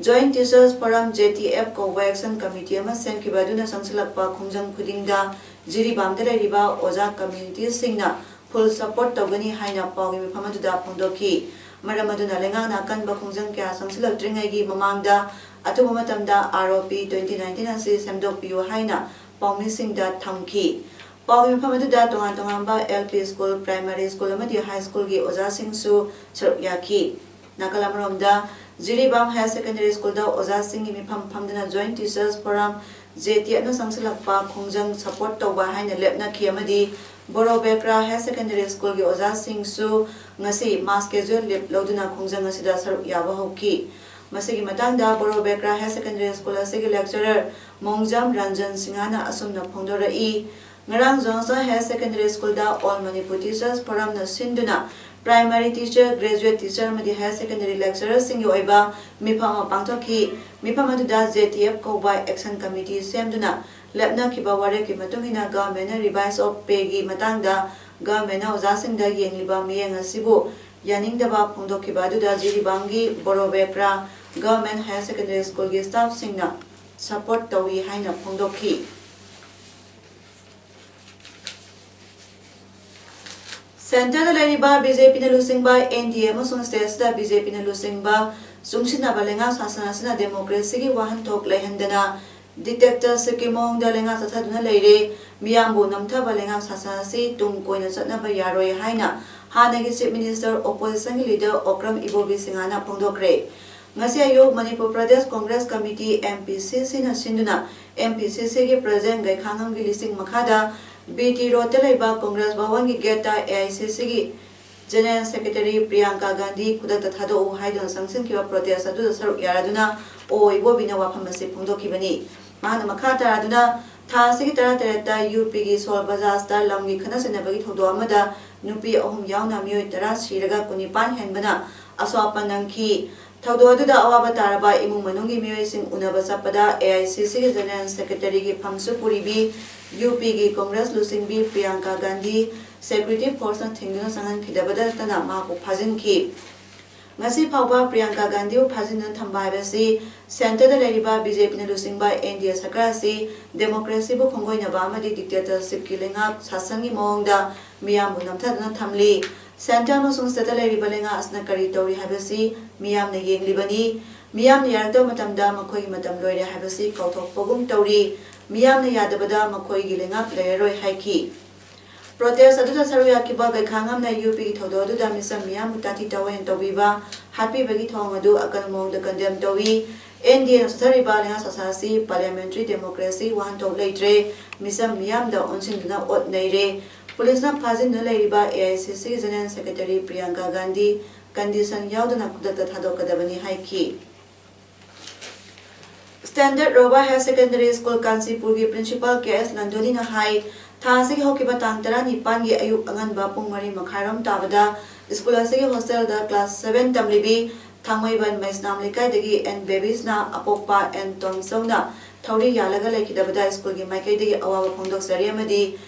Joint Teachers Forum, J T F, ꯀꯧꯕ ꯑꯦꯛꯁꯟ ꯀꯃꯤꯇꯤ ꯑꯃ ꯁꯦꯝꯈꯤꯕ ꯑꯗꯨꯅ ꯆꯪꯁꯤꯜꯂꯛꯄ ꯈꯣꯡꯖꯪ ꯈꯨꯗꯤꯡꯗ ꯖꯤꯔꯤꯕꯥꯝꯗ ꯂꯩꯔꯤꯕ ꯑꯣꯖꯥ ꯀꯝꯃ꯭ꯌꯨꯅꯤꯇꯤꯁꯤꯡꯅ ꯐꯨꯜ ꯁꯄꯣꯔꯠ ꯇꯧꯒꯅꯤ ꯍꯥꯏꯅ ꯄꯥꯎꯒꯤ ꯃꯤꯐꯝ ꯑꯗꯨꯗ ꯐꯣꯡꯗꯣꯛꯈꯤ꯫ ꯃꯔꯝ ꯑꯗꯨꯅ ꯂꯩꯉꯥꯛꯅ ꯑꯀꯟꯕ ꯈꯣꯡꯖꯪ ꯀꯌꯥ ꯆꯪꯁꯤꯜꯂꯛꯇ꯭ꯔꯤꯉꯩꯒꯤ ꯃꯃꯥꯡꯗ ꯑꯊꯨꯕ ꯃꯇꯝꯗ ꯑꯥꯔ ꯑꯣ ꯄꯤ twenty nineteen ꯑꯁꯤ ꯁꯦꯝꯗꯣꯛꯄꯤꯌꯨ ꯍꯥꯏꯅ ꯄꯥꯎꯃꯤꯁꯤꯡꯗ ꯊꯝꯈꯤ꯫ ꯄꯥꯎꯒꯤ ꯃꯐꯝ ꯑꯗꯨꯗ ꯇꯣꯉꯥꯟ ꯇꯣꯉꯥꯟꯕ L P school, primary school ꯑꯃꯗꯤ high schoolꯒꯤ ꯑꯣꯖꯥꯁꯤꯡꯁꯨ ꯁꯔꯨꯛ ꯌꯥꯈꯤ꯫ ꯅꯥꯀꯜ ꯑꯃꯔꯣꯝꯗ, ꯖꯤꯔꯤꯕꯥꯝ Higher Secondary Schoolꯗ ꯑꯣꯖꯥꯁꯤꯡꯒꯤ ꯃꯤꯐꯝ ꯐꯝꯗꯨꯅ Joint Teachers Forum, JTFꯅ ꯆꯪꯁꯤꯜꯂꯛꯄ ꯈꯣꯡꯖꯪ support ꯇꯧꯕ ꯍꯥꯏꯅ ꯂꯦꯞꯅꯈꯤ ꯑꯃꯗꯤ ꯕꯣꯔꯣꯕꯦꯀ꯭ꯔꯥ Higher Secondary Schoolꯒꯤ ꯑꯣꯖꯥꯁꯤꯡꯁꯨ ꯉꯁꯤ mass casual leave ꯂꯧꯗꯨꯅ ꯈꯣꯡꯖꯪ ꯑꯁꯤꯗ ꯁꯔꯨꯛ ꯌꯥꯕ ꯍꯧꯈꯤ꯫ ꯃꯁꯤꯒꯤ ꯃꯇꯥꯡꯗ ꯕꯣꯔꯣꯕꯦꯀ꯭ꯔꯥ Higher Secondary School ꯑꯁꯤꯒꯤ lecturer ꯃꯣꯡꯖꯝ ꯔꯟꯖꯟ ꯁꯤꯡꯍꯅ ꯑꯁꯨꯝꯅ ꯐꯣꯡꯗꯣꯔꯛꯏ꯫ ꯉꯔꯥꯡ ꯖꯣꯟꯁꯇꯟ Higher Secondary Schoolꯗ All Manipur Teachers Forumꯅ ꯁꯤꯟꯗꯨꯅ primary teacher, graduate teacher ꯑꯃꯗꯤ higher secondary lecturerꯁꯤꯡꯒꯤ ꯑꯣꯏꯕ ꯃꯤꯐꯝ ꯑꯃ ꯄꯥꯡꯊꯣꯛꯈꯤ꯫ ꯃꯤꯐꯝ ꯑꯗꯨꯗ JTF ꯀꯧꯕ action committee ꯁꯦꯝꯗꯨꯅ ꯂꯦꯞꯅꯈꯤꯕ ꯋꯥꯔꯦꯞꯀꯤ ꯃꯇꯨꯡ ꯏꯟꯅ governmentꯅ revise of payꯒꯤ ꯃꯇꯥꯡꯗ governmentꯅ ꯑꯣꯖꯥꯁꯤꯡꯗ ꯌꯦꯡꯂꯤꯕ ꯃꯤꯠꯌꯦꯡ ꯑꯁꯤꯕꯨ ꯌꯥꯅꯤꯡꯗꯕ ꯐꯣꯡꯗꯣꯛꯈꯤꯕ ꯑꯗꯨꯗ ꯖꯤꯔꯤꯕꯥꯝꯒꯤ ꯕꯣꯔꯣꯕꯦꯀ꯭ꯔꯥ Government Higher Secondary Schoolꯒꯤ staffꯁꯤꯡꯅ support ꯇꯧꯏ ꯍꯥꯏꯅ ꯐꯣꯡꯗꯣꯛꯈꯤ꯫ Centreꯗ ꯂꯩꯔꯤꯕ BJPꯅ ꯂꯨꯆꯤꯡꯕ NDA ꯑꯃꯁꯨꯡ stateꯁꯤꯗ BJPꯅ ꯂꯨꯆꯤꯡꯕ ꯆꯨꯡꯁꯤꯟꯅꯕ ꯂꯩꯉꯥꯛ ꯁꯥꯁꯟ ꯑꯁꯤꯅ democracyꯒꯤ ꯋꯥꯍꯟꯊꯣꯛ ꯂꯩꯍꯟꯗꯅ dictatorshipꯀꯤ ꯃꯑꯣꯡꯗ ꯂꯩꯉꯥꯛ ꯆꯠꯊꯗꯨꯅ ꯂꯩꯔꯦ꯫ ꯃꯤꯌꯥꯝꯕꯨ ꯅꯝꯊꯕ ꯂꯩꯉꯥꯛ ꯁꯥꯁꯟ ꯑꯁꯤ ꯇꯨꯡ ꯀꯣꯏꯅ ꯆꯠꯅꯕ ꯌꯥꯔꯣꯏ ꯍꯥꯏꯅ ꯍꯥꯟꯅꯒꯤ Chief Minister, oppositionꯒꯤ leader ꯑꯣꯀ꯭ꯔꯝ ꯏꯕꯣꯕꯤ ꯁꯤꯡꯍꯅ ꯐꯣꯡꯗꯣꯛꯈ꯭ꯔꯦ꯫ ꯉꯁꯤ ꯑꯌꯨꯛ ꯃꯅꯤꯄꯨꯔ ꯄ꯭ꯔꯗꯦꯁ ꯀꯣꯡꯒ꯭ꯔꯦꯁ ꯀꯃꯤꯇꯤ, MPCCꯅ ꯁꯤꯟꯗꯨꯅ MPCCꯒꯤ president ꯒꯩꯈꯥꯉꯝꯒꯤ ꯂꯤꯁꯤꯡ ꯃꯈꯥꯗ BT Roadꯇ ꯂꯩꯕ ꯀꯣꯡꯒ꯭ꯔꯦꯁ ꯚꯋꯟꯒꯤ gateꯇ AICCꯒꯤ General Secretary ꯄ꯭ꯔꯤꯌꯥꯡꯀꯥ ꯒꯥꯟꯙꯤ ꯈꯨꯗꯛꯇ ꯊꯥꯗꯣꯛꯎ ꯍꯥꯏꯗꯨꯅ ꯆꯪꯁꯤꯟꯈꯤꯕ protest ꯑꯗꯨꯗ ꯁꯔꯨꯛ ꯌꯥꯔꯗꯨꯅ ꯑꯣ ꯏꯕꯣꯕꯤꯅ ꯋꯥꯐꯝ ꯑꯁꯤ ꯐꯣꯡꯗꯣꯛꯈꯤꯕꯅꯤ꯫ ꯃꯍꯥꯛꯅ ꯃꯈꯥ ꯇꯥꯔꯗꯨꯅ ꯊꯥ ꯑꯁꯤꯒꯤ ꯇꯔꯥꯇꯔꯦꯠꯇ UPꯒꯤ ꯁꯣꯜ ꯕꯖꯥꯖꯇ ꯂꯝꯒꯤ ꯈꯠꯅ ꯆꯩꯅꯕꯒꯤ ꯊꯧꯗꯣꯛ ꯑꯃꯗ ꯅꯨꯄꯤ ꯑꯍꯨꯝ ꯌꯥꯎꯅ ꯃꯤꯑꯣꯏ ꯇꯔꯥ ꯁꯤꯔꯒ ꯀꯨꯟꯅꯤꯄꯥꯟ ꯍꯦꯟꯕꯅ ꯑꯁꯣꯛ ꯑꯄꯟ ꯅꯪꯈꯤ꯫ ꯊꯧꯗꯣꯛ ꯑꯗꯨꯗ ꯑꯋꯥꯕ ꯇꯥꯔꯕ ꯏꯃꯨꯡ ꯃꯅꯨꯡꯒꯤ ꯃꯤꯑꯣꯏꯁꯤꯡ ꯎꯅꯕ ꯆꯠꯄꯗ AICCꯒꯤ General Secretaryꯒꯤ ꯐꯝꯁꯨ ꯄꯨꯔꯤꯕꯤ UPꯒꯤ ꯀꯣꯡꯒ꯭ꯔꯦꯁ ꯂꯨꯆꯤꯡꯕꯤ ꯄ꯭ꯔꯤꯌꯥꯡꯀꯥ ꯒꯥꯟꯙꯤ security forceꯅ ꯊꯤꯡꯗꯨꯅ ꯆꯪꯍꯟꯈꯤꯗꯕꯗ ꯅꯠꯇꯅ ꯃꯍꯥꯛꯄꯨ ꯐꯥꯖꯤꯟꯈꯤ꯫ ꯉꯁꯤ ꯐꯥꯎꯕ ꯄ꯭ꯔꯤꯌꯥꯡꯀꯥ ꯒꯥꯟꯙꯤꯕꯨ ꯐꯥꯖꯤꯟꯗꯨꯅ ꯊꯝꯕ ꯍꯥꯏꯕꯁꯤ centreꯗ ꯂꯩꯔꯤꯕ BJPꯅ ꯂꯨꯆꯤꯡꯕ NDA ꯁꯔꯀꯥꯔ ꯑꯁꯤ democracyꯕꯨ ꯈꯣꯡꯒꯣꯏꯅꯕ ꯑꯃꯗꯤ dictatorshipꯀꯤ ꯂꯩꯉꯥꯛ ꯁꯥꯁꯟꯒꯤ ꯃꯑꯣꯡꯗ ꯃꯤꯌꯥꯝꯕꯨ ꯅꯝꯊꯗꯨꯅ ꯊꯝꯂꯤ꯫ Centre ꯑꯃꯁꯨꯡ stateꯇ ꯂꯩꯔꯤꯕ ꯂꯩꯉꯥꯛ ꯑꯁꯤꯅ ꯀꯔꯤ ꯇꯧꯔꯤ ꯍꯥꯏꯕꯁꯤ ꯃꯤꯌꯥꯝꯅ ꯌꯦꯡꯂꯤꯕꯅꯤ꯫ ꯃꯤꯌꯥꯝꯅ ꯌꯥꯔꯛꯇꯕ ꯃꯇꯝꯗ ꯃꯈꯣꯏꯒꯤ ꯃꯇꯝ ꯂꯣꯏꯔꯦ ꯍꯥꯏꯕꯁꯤ ꯀꯥꯎꯊꯣꯛꯄꯒꯨꯝ ꯇꯧꯔꯤ꯫ ꯃꯤꯌꯥꯝꯅ ꯌꯥꯗꯕꯗ ꯃꯈꯣꯏꯒꯤ ꯂꯩꯉꯥꯛ ꯂꯩꯔꯔꯣꯏ ꯍꯥꯏꯈꯤ꯫ ꯄ꯭ꯔꯣꯇꯦꯁ ꯑꯗꯨꯗ ꯁꯔꯨꯛ ꯌꯥꯈꯤꯕ ꯒꯩꯈꯥꯉꯝꯅ ꯌꯨ ꯄꯤꯒꯤ ꯊꯧꯗꯣꯛ ꯑꯗꯨꯗ ꯃꯤꯆꯝ ꯃꯤꯌꯥꯝꯕꯨ ꯇꯥꯊꯤ ꯇꯥꯑꯣꯏꯅ ꯇꯧꯕꯤꯕ, ꯍꯥꯠꯄꯤꯕꯒꯤ ꯊꯧꯑꯣꯡ ꯑꯗꯨ ꯑꯀꯟꯕ ꯃꯑꯣꯡꯗ ꯀꯟꯗꯦꯝ ꯇꯧꯏ꯫ ꯑꯦꯟ ꯗꯤ ꯑꯦꯅ ꯆꯠꯊꯔꯤꯕ ꯂꯩꯉꯥꯛ ꯁꯥꯁꯥ ꯑꯁꯤ ꯄꯥꯔꯂꯤꯌꯥꯃꯦꯟꯇꯔꯤ ꯗꯦꯃꯣꯀ꯭ꯔꯦꯁꯤ ꯋꯥꯍꯟꯊꯣꯛ ꯂꯩꯇ꯭ꯔꯦ, ꯃꯤꯆꯝ ꯃꯤꯌꯥꯝꯗ ꯑꯣꯟꯁꯤꯟꯗꯨꯅ ꯑꯣꯠ ꯅꯩꯔꯦ꯫ ꯄꯨꯂꯤꯁꯅ ꯐꯥꯖꯤꯟꯗꯨꯅ ꯂꯩꯔꯤꯕ ꯑꯦ ꯑꯥꯏ ꯁꯤ ꯁꯤꯒꯤ general secretary Priyanka Gandhi condition ꯌꯥꯎꯗꯅ ꯈꯨꯗꯛꯇ ꯊꯥꯗꯣꯛꯀꯗꯕꯅꯤ ꯍꯥꯏꯈꯤ꯫ ꯁ꯭ꯇꯦꯟꯗꯔꯗ ꯔꯣꯕꯥ ꯍꯥꯌꯔ ꯁꯦꯀꯦꯟꯗꯔꯤ ꯁ꯭ꯀꯨꯜ ꯀꯥꯟꯆꯤꯄꯨꯔꯒꯤ ꯄ꯭ꯔꯤꯟꯁꯤꯄꯥꯜ ꯀꯦ ꯑꯦꯁ ꯂꯟꯗꯣꯅꯤꯅ ꯍꯥꯏ, ꯊꯥ ꯑꯁꯤꯒꯤ ꯍꯧꯈꯤꯕ ꯇꯥꯡ ꯇꯔꯥꯅꯤꯄꯥꯟꯒꯤ ꯑꯌꯨꯛ ꯑꯉꯟꯕ ꯄꯨꯡ ꯃꯔꯤ ꯃꯈꯥꯏꯔꯣꯝ ꯇꯥꯕꯗ ꯁ꯭ꯀꯨꯜ ꯑꯁꯤꯒꯤ ꯍꯣꯁꯇꯦꯜꯗ ꯀ꯭ꯂꯥꯁ ꯁꯚꯦꯟ ꯇꯝꯂꯤꯕꯤ ꯊꯥꯡꯃꯩꯕꯟ ꯃꯩꯁꯅꯥꯝ ꯂꯩꯀꯥꯏꯗꯒꯤ ꯑꯦꯟ ꯕꯦꯕꯤꯁꯅ ꯑꯄꯣꯛꯄ ꯑꯦꯟ ꯇꯣꯝꯆꯧꯅ ꯊꯧꯔꯤ ꯌꯥꯜꯂꯒ ꯂꯩꯈꯤꯗꯕꯗ ꯁ꯭ꯀꯨꯜꯒꯤ ꯃꯥꯏꯀꯩꯗꯒꯤ ꯑꯋꯥꯕ ꯐꯣꯡꯗꯣꯛꯆꯔꯤ ꯑꯃꯗꯤ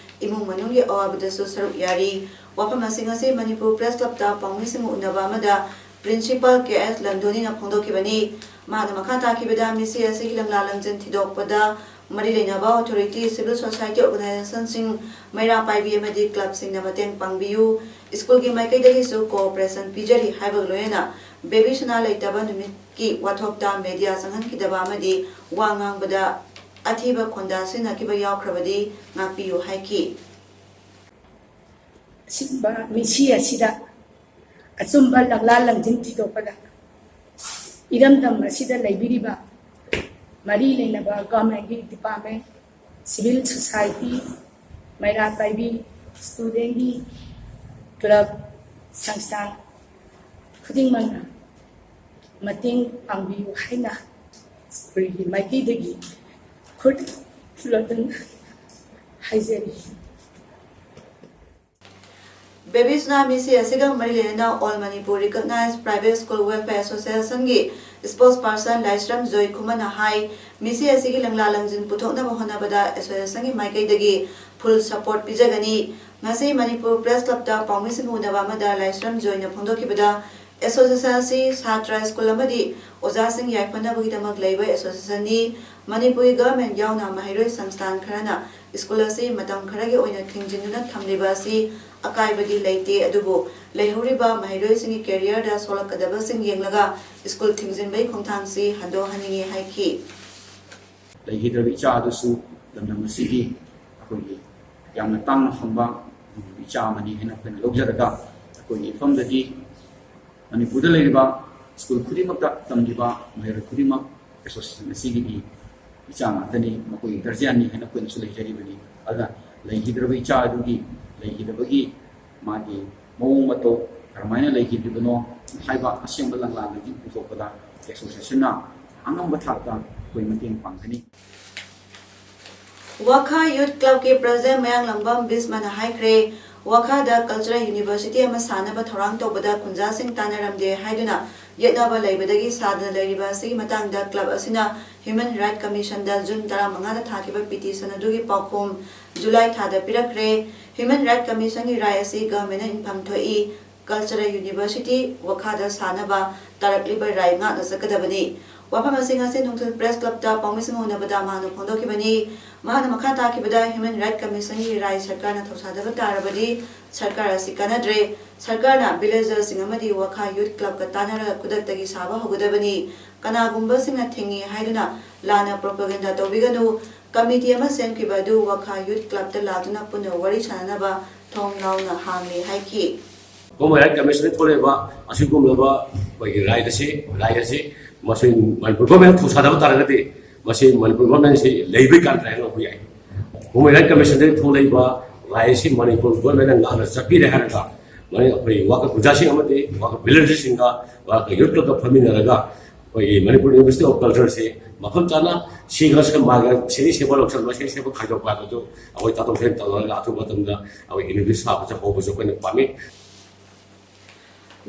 ꯏꯃꯨꯡ ꯃꯅꯨꯡꯒꯤ ꯑꯋꯥꯕꯗꯁꯨ ꯁꯔꯨꯛ ꯌꯥꯔꯤ꯫ ꯋꯥꯐꯝ ꯑꯁꯤ ꯉꯁꯤ ꯃꯅꯤꯄꯨꯔ ꯄ꯭ꯔꯦꯁ ꯀ꯭ꯂꯕꯇ ꯄꯥꯎꯃꯤꯁꯤꯡꯒ ꯎꯅꯕ ꯑꯃꯗ ꯄ꯭ꯔꯤꯟꯁꯤꯄꯥꯜ ꯀꯦ ꯑꯦꯁ ꯂꯟꯗꯣꯅꯤꯅ ꯐꯣꯡꯗꯣꯛꯈꯤꯕꯅꯤ꯫ ꯃꯍꯥꯛꯅ ꯃꯈꯥ ꯇꯥꯈꯤꯕꯗ ꯃꯤꯁꯤ ꯑꯁꯤꯒꯤ ꯂꯪꯂꯥ ꯂꯪꯖꯤꯟ ꯊꯤꯗꯣꯛꯄꯗ ꯃꯔꯤ ꯂꯩꯅꯕ ꯑꯣꯊꯣꯔꯤꯇꯤ, ꯁꯤꯚꯤꯜ ꯁꯣꯁꯥꯏꯇꯤ ꯑꯣꯔꯒꯅꯥꯏꯖꯦꯁꯟꯁꯤꯡ, ꯃꯩꯔꯥ ꯄꯥꯏꯕꯤ ꯑꯃꯗꯤ ꯀ꯭ꯂꯕꯁꯤꯡꯅ ꯃꯇꯦꯡ ꯄꯥꯡꯕꯤꯌꯨ꯫ ꯁ꯭ꯀꯨꯜꯒꯤ ꯃꯥꯏꯀꯩꯗꯒꯤꯁꯨ ꯀꯣꯑꯣꯄꯔꯦꯁꯟ ꯄꯤꯖꯔꯤ ꯍꯥꯏꯕꯒ ꯂꯣꯏꯅꯅ ꯕꯦꯕꯤ ꯁꯅꯥ ꯂꯩꯇꯕ ꯅꯨꯃꯤꯠꯀꯤ ꯋꯥꯊꯣꯛꯇ ꯃꯦꯗꯤꯌꯥ ꯆꯪꯍꯟꯈꯤꯗꯕ ꯑꯃꯗꯤ ꯋꯥ ꯉꯥꯡꯕꯗ ꯑꯊꯤꯕ ꯈꯣꯟꯗꯥ ꯁꯤꯖꯤꯟꯅꯈꯤꯕ ꯌꯥꯎꯈ꯭ꯔꯕꯗꯤ ꯉꯥꯛꯄꯤꯌꯨ ꯍꯥꯏꯈꯤ꯫ ꯑꯁꯤꯒꯨꯝꯕ ꯃꯤꯁꯤ ꯑꯁꯤꯗ ꯑꯆꯨꯝꯕ ꯂꯪꯂꯥ ꯂꯪꯖꯤꯟ ꯊꯤꯗꯣꯛꯄꯗ ꯏꯔꯝꯗꯝ ꯑꯁꯤꯗ ꯂꯩꯕꯤꯔꯤꯕ ꯃꯔꯤ ꯂꯩꯅꯕ ꯒꯚꯔꯟꯃꯦꯟꯒꯤ ꯗꯤꯄꯥꯔꯠꯃꯦꯟ, ꯁꯤꯚꯤꯜ ꯁꯣꯁꯥꯏꯇꯤ, ꯃꯩꯔꯥ ꯄꯥꯏꯕꯤ, ꯁ꯭ꯇꯨꯗꯦꯟꯒꯤ ꯀ꯭ꯂꯕ, ꯁꯪꯁꯊꯥꯟ ꯈꯨꯗꯤꯡꯃꯛꯅ ꯃꯇꯦꯡ ꯄꯥꯡꯕꯤꯌꯨ ꯍꯥꯏꯅ ꯁ꯭ꯀꯨꯜꯒꯤ ꯃꯥꯏꯀꯩꯗꯒꯤ ꯈꯨꯠ ꯊꯨꯂꯗꯨꯅ ꯍꯥꯏꯖꯔꯤ꯫ ꯕꯦꯕꯤ ꯁꯅꯥ ꯃꯤꯁꯤ ꯑꯁꯤꯒ ꯃꯔꯤ ꯂꯩꯅꯅ All Manipur Recognized Private School Welfare Associationꯒꯤ ꯁ꯭ꯄꯣꯛꯁ ꯄꯥꯔꯁꯟ ꯂꯥꯏꯁ꯭ꯔꯝ ꯖꯣꯏ ꯈꯨꯃꯟꯅ ꯍꯥꯏ, ꯃꯤꯁꯤ ꯑꯁꯤꯒꯤ ꯂꯪꯂꯥ ꯂꯪꯖꯤꯟ ꯄꯨꯊꯣꯛꯅꯕ ꯍꯣꯠꯅꯕꯗ ꯑꯦꯁꯣꯁꯤꯌꯦꯁꯟꯒꯤ ꯃꯥꯏꯀꯩꯗꯒꯤ ꯐꯨꯜ ꯁꯄꯣꯔꯠ ꯄꯤꯖꯒꯅꯤ꯫ ꯉꯁꯤ ꯃꯅꯤꯄꯨꯔ ꯄ꯭ꯔꯦꯁ ꯀ꯭ꯂꯕꯇ ꯄꯥꯎꯃꯤꯁꯤꯡꯒ ꯎꯅꯕ ꯑꯃꯗ ꯂꯥꯏꯁ꯭ꯔꯝ ꯖꯣꯏꯅ ꯐꯣꯡꯗꯣꯛꯈꯤꯕꯗ, ꯑꯦꯁꯣꯁꯤꯌꯦꯁꯟ ꯑꯁꯤ ꯁꯥꯇ꯭ꯔ ꯁ꯭ꯀꯨꯜ ꯑꯃꯗꯤ ꯑꯣꯖꯥꯁꯤꯡ ꯌꯥꯏꯐꯅꯕꯒꯤꯗꯃꯛ ꯂꯩꯕ ꯑꯦꯁꯣꯁꯤꯌꯦꯁꯟꯅꯤ꯫ ꯃꯅꯤꯄꯨꯔꯒꯤ ꯒꯚꯔꯟꯃꯦꯟꯠ ꯌꯥꯎꯅ ꯃꯍꯩꯔꯣꯏ ꯁꯪꯁꯊꯥꯟ ꯈꯔꯅ ꯁ꯭ꯀꯨꯜ ꯑꯁꯤ ꯃꯇꯝ ꯈꯔꯒꯤ ꯑꯣꯏꯅ ꯊꯤꯡꯖꯤꯟꯗꯨꯅ ꯊꯝꯂꯤꯕ ꯑꯁꯤ ꯑꯀꯥꯏꯕꯗꯤ ꯂꯩꯇꯦ, ꯑꯗꯨꯕꯨ ꯂꯩꯍꯧꯔꯤꯕ ꯃꯍꯩꯔꯣꯏꯁꯤꯡꯒꯤ ꯀꯦꯔꯤꯌꯔꯗ ꯁꯣꯛꯂꯛꯀꯗꯕꯁꯤꯡ ꯌꯦꯡꯂꯒ ꯁ꯭ꯀꯨꯜ ꯊꯤꯡꯖꯤꯟꯕꯒꯤ ꯈꯣꯡꯊꯥꯡꯁꯤ ꯍꯟꯗꯣꯛꯍꯟꯅꯤꯡꯏ ꯍꯥꯏꯈꯤ꯫ ꯂꯩꯈꯤꯗ꯭ꯔꯕ ꯏꯆꯥ ꯑꯗꯨꯁꯨ ꯂꯝꯗꯝ ꯑꯁꯤꯒꯤ ꯑꯩꯈꯣꯏꯒꯤ ꯌꯥꯝꯅ ꯇꯥꯡꯅ ꯐꯪꯕ ꯏꯆꯥ ꯑꯃꯅꯤ ꯍꯥꯏꯅ ꯑꯩꯈꯣꯏꯅ ꯂꯧꯖꯔꯒ, ꯑꯩꯈꯣꯏꯒꯤ ꯏꯐꯝꯗꯗꯤ ꯃꯅꯤꯄꯨꯔꯗ ꯂꯩꯔꯤꯕ ꯁ꯭ꯀꯨꯜ ꯈꯨꯗꯤꯡꯃꯛꯇ ꯇꯝꯂꯤꯕ ꯃꯍꯩꯔꯣꯏ ꯈꯨꯗꯤꯡꯃꯛ ꯑꯦꯁꯣꯁꯤꯌꯦꯁꯟ ꯑꯁꯤꯒꯤ ꯏꯆꯥ ꯉꯥꯛꯇꯅꯤ, ꯃꯈꯣꯏꯒꯤ ꯒꯥꯔꯖꯤꯌꯥꯟꯅꯤ ꯍꯥꯏꯅ ꯑꯩꯈꯣꯏꯅꯁꯨ ꯂꯩꯖꯔꯤꯕꯅꯤ꯫ ꯑꯗꯨꯅ ꯂꯩꯈꯤꯗ꯭ꯔꯕ ꯏꯆꯥ ꯑꯗꯨꯒꯤ ꯂꯩꯈꯤꯗꯕꯒꯤ ꯃꯥꯒꯤ ꯃꯑꯣꯡ ꯃꯇꯧ ꯀꯔꯝꯍꯥꯏꯅ ꯂꯩꯈꯤꯗ꯭ꯔꯤꯕꯅꯣ ꯍꯥꯏꯕ ꯑꯁꯦꯡꯕ ꯂꯪꯂꯥꯗꯒꯤ ꯄꯨꯊꯣꯛꯄꯗ ꯑꯦꯁꯣꯁꯤꯌꯦꯁꯟꯅ ꯑꯉꯝꯕ ꯊꯥꯛꯇ ꯑꯩꯈꯣꯏ ꯃꯇꯦꯡ ꯄꯥꯡꯒꯅꯤ꯫ ꯋꯥꯈꯥ ꯌꯨꯠ ꯀ꯭ꯂꯕꯀꯤ ꯄ꯭ꯔꯁꯤꯗꯦꯟ ꯃꯌꯥꯡꯂꯝꯕꯝ ꯕꯤꯁꯃꯅ ꯍꯥꯏꯈ꯭ꯔꯦ, ꯋꯥꯈꯥꯗ ꯀꯜꯆꯔꯦꯜ ꯌꯨꯅꯤꯚꯔꯁꯤꯇꯤ ꯑꯃ ꯁꯥꯅꯕ ꯊꯧꯔꯥꯡ ꯇꯧꯕꯗ ꯈꯨꯟꯖꯥꯁꯤꯡ ꯇꯥꯟꯅꯔꯝꯗꯦ ꯍꯥꯏꯗꯨꯅ ꯌꯦꯠꯅꯕ ꯂꯩꯕꯗꯒꯤ ꯁꯥꯗꯅ ꯂꯩꯔꯤꯕ ꯑꯁꯤꯒꯤ ꯃꯇꯥꯡꯗ ꯀ꯭ꯂꯕ ꯑꯁꯤꯅ ꯍ꯭ꯌꯨꯃꯦꯟ ꯔꯥꯏꯠ ꯀꯃꯤꯁꯟꯗ ꯖꯨꯟ ꯇꯔꯥꯃꯉꯥꯗ ꯊꯥꯈꯤꯕ ꯄꯤꯇꯤꯁꯟ ꯑꯗꯨꯒꯤ ꯄꯥꯎꯈꯨꯝ ꯖꯨꯂꯥꯏ ꯊꯥꯗ ꯄꯤꯔꯛꯈ꯭ꯔꯦ꯫ ꯍ꯭ꯌꯨꯃꯦꯟ ꯔꯥꯏꯠ ꯀꯃꯤꯁꯟꯒꯤ ꯔꯥꯏ ꯑꯁꯤ ꯒꯚꯔꯟꯃꯦꯟꯅ ꯏꯟꯐꯝ ꯊꯣꯛꯏ꯫ ꯀꯜꯆꯔꯦꯜ ꯌꯨꯅꯤꯚꯔꯁꯤꯇꯤ ꯋꯥꯈꯥꯗ ꯁꯥꯅꯕ ꯇꯥꯔꯛꯂꯤꯕ ꯔꯥꯏ ꯉꯥꯛꯅ ꯆꯠꯀꯗꯕꯅꯤ꯫ ꯋꯥꯐꯝ ꯑꯁꯤ ꯉꯁꯤ ꯅꯨꯡꯊꯤꯜ ꯄ꯭ꯔꯦꯁ ꯀ꯭ꯂꯕꯇ ꯄꯥꯎꯃꯤꯁꯤꯡ ꯎꯅꯕꯗ ꯃꯍꯥꯛꯅ ꯐꯣꯡꯗꯣꯛꯈꯤꯕꯅꯤ꯫ ꯃꯍꯥꯛꯅ ꯃꯈꯥ ꯇꯥꯈꯤꯕꯗ, ꯍ꯭ꯌꯨꯃꯦꯟ ꯔꯥꯏꯠ ꯀꯃꯤꯁꯟꯒꯤ ꯔꯥꯏ ꯁꯔꯀꯥꯔꯅ ꯊꯧꯁꯥꯗꯕ ꯇꯥꯔꯕꯗꯤ ꯁꯔꯀꯥꯔ ꯑꯁꯤ ꯀꯥꯟꯅꯗ꯭ꯔꯦ꯫ ꯁꯔꯀꯥꯔꯅ ꯚꯤꯂꯦꯖꯔꯁꯤꯡ ꯑꯃꯗꯤ ꯋꯥꯈꯥ ꯌꯨꯠ ꯀ꯭ꯂꯕꯀ ꯇꯥꯟꯅꯔꯒ ꯈꯨꯗꯛꯇꯒꯤ ꯁꯥꯕ ꯍꯧꯒꯗꯕꯅꯤ꯫ ꯀꯅꯥꯒꯨꯝꯕꯁꯤꯡꯅ ꯊꯤꯡꯉꯤ ꯍꯥꯏꯗꯨꯅ ꯂꯥꯟꯅ ꯄ꯭ꯔꯣꯄꯒꯦꯟꯗꯥ ꯇꯧꯕꯤꯒꯅꯨ꯫ ꯀꯃꯤꯇꯤ ꯑꯃ ꯁꯦꯝꯈꯤꯕ ꯑꯗꯨ ꯋꯥꯈꯥ ꯌꯨꯠ ꯀ꯭ꯂꯕꯇ ꯂꯥꯛꯇꯨꯅ ꯄꯨꯟꯅ ꯋꯥꯔꯤ ꯁꯥꯅꯅꯕ ꯊꯣꯡ ꯂꯥꯎꯅ ꯍꯥꯡꯂꯤ ꯍꯥꯏꯈꯤ꯫ ꯍ꯭ꯌꯨꯃꯦꯟ ꯔꯥꯏꯠ ꯀꯃꯤꯁꯟꯗ ꯊꯣꯛꯂꯛꯏꯕ ꯑꯁꯤꯒꯨꯝꯂꯕ ꯑꯩꯈꯣꯏꯒꯤ ꯔꯥꯏꯠ ꯑꯁꯤ, ꯔꯥꯏꯠ ꯑꯁꯤ ꯃꯁꯤ ꯃꯅꯤꯄꯨꯔ ꯒꯣꯔꯃꯦꯟ ꯊꯧꯁꯥꯗꯕ ꯇꯥꯔꯒꯗꯤ ꯃꯁꯤ ꯃꯅꯤꯄꯨꯔ ꯒꯣꯔꯃꯦꯟꯁꯤ ꯂꯩꯕꯩ ꯀꯥꯟꯇ꯭ꯔꯦ ꯍꯥꯏꯅ ꯂꯧꯕ ꯌꯥꯏ꯫ ꯍ꯭ꯌꯨꯃꯦꯟ ꯔꯥꯏꯠ ꯀꯃꯤꯁꯟꯗꯒꯤ ꯊꯣꯛꯂꯛꯏꯕ ꯔꯥꯏꯠ ꯑꯁꯤ ꯃꯅꯤꯄꯨꯔ ꯒꯣꯔꯃꯦꯟꯅ ꯉꯥꯛꯅ ꯆꯠꯄꯤꯔꯦ ꯍꯥꯏꯔꯒ ꯃꯅꯤ-, ꯑꯩꯈꯣꯏ ꯋꯥꯀꯠ ꯈꯨꯟꯖꯥꯁꯤꯡ ꯑꯃꯗꯤ ꯋꯥꯀꯠ ꯚꯤꯂꯦꯖꯔꯁꯤꯡꯒ ꯋꯥꯀꯠ ꯌꯨꯠꯀ ꯐꯝꯃꯤꯟꯅꯔꯒ ꯑꯩꯈꯣꯏꯒꯤ ꯃꯅꯤꯄꯨꯔ ꯌꯨꯅꯤꯚꯔꯁꯤꯇꯤ ꯑꯣꯐ ꯀꯜꯆꯔꯁꯤ ꯃꯐꯝ ꯆꯥꯅ ꯁꯤꯒ ꯁꯤꯒ ꯃꯥꯒ ꯁꯦꯔꯤ ꯁꯦꯕ ꯂꯧꯁꯤꯟꯕ, ꯁꯦꯔꯤ ꯁꯦꯕ ꯈꯥꯏꯗꯣꯛꯄ ꯍꯥꯏꯕꯗꯨ ꯑꯩꯈꯣꯏ ꯇꯥꯊꯣꯛ ꯇꯥꯁꯤꯟ ꯇꯧꯅꯔꯒ ꯑꯊꯨꯕ ꯃꯇꯝꯗ ꯑꯩꯈꯣꯏ ꯌꯨꯅꯤꯚꯔꯁꯤꯇꯤ ꯁꯥꯕꯁꯦ ꯍꯧꯕꯁꯨ ꯑꯩꯈꯣꯏꯅ ꯄꯥꯝꯃꯤ꯫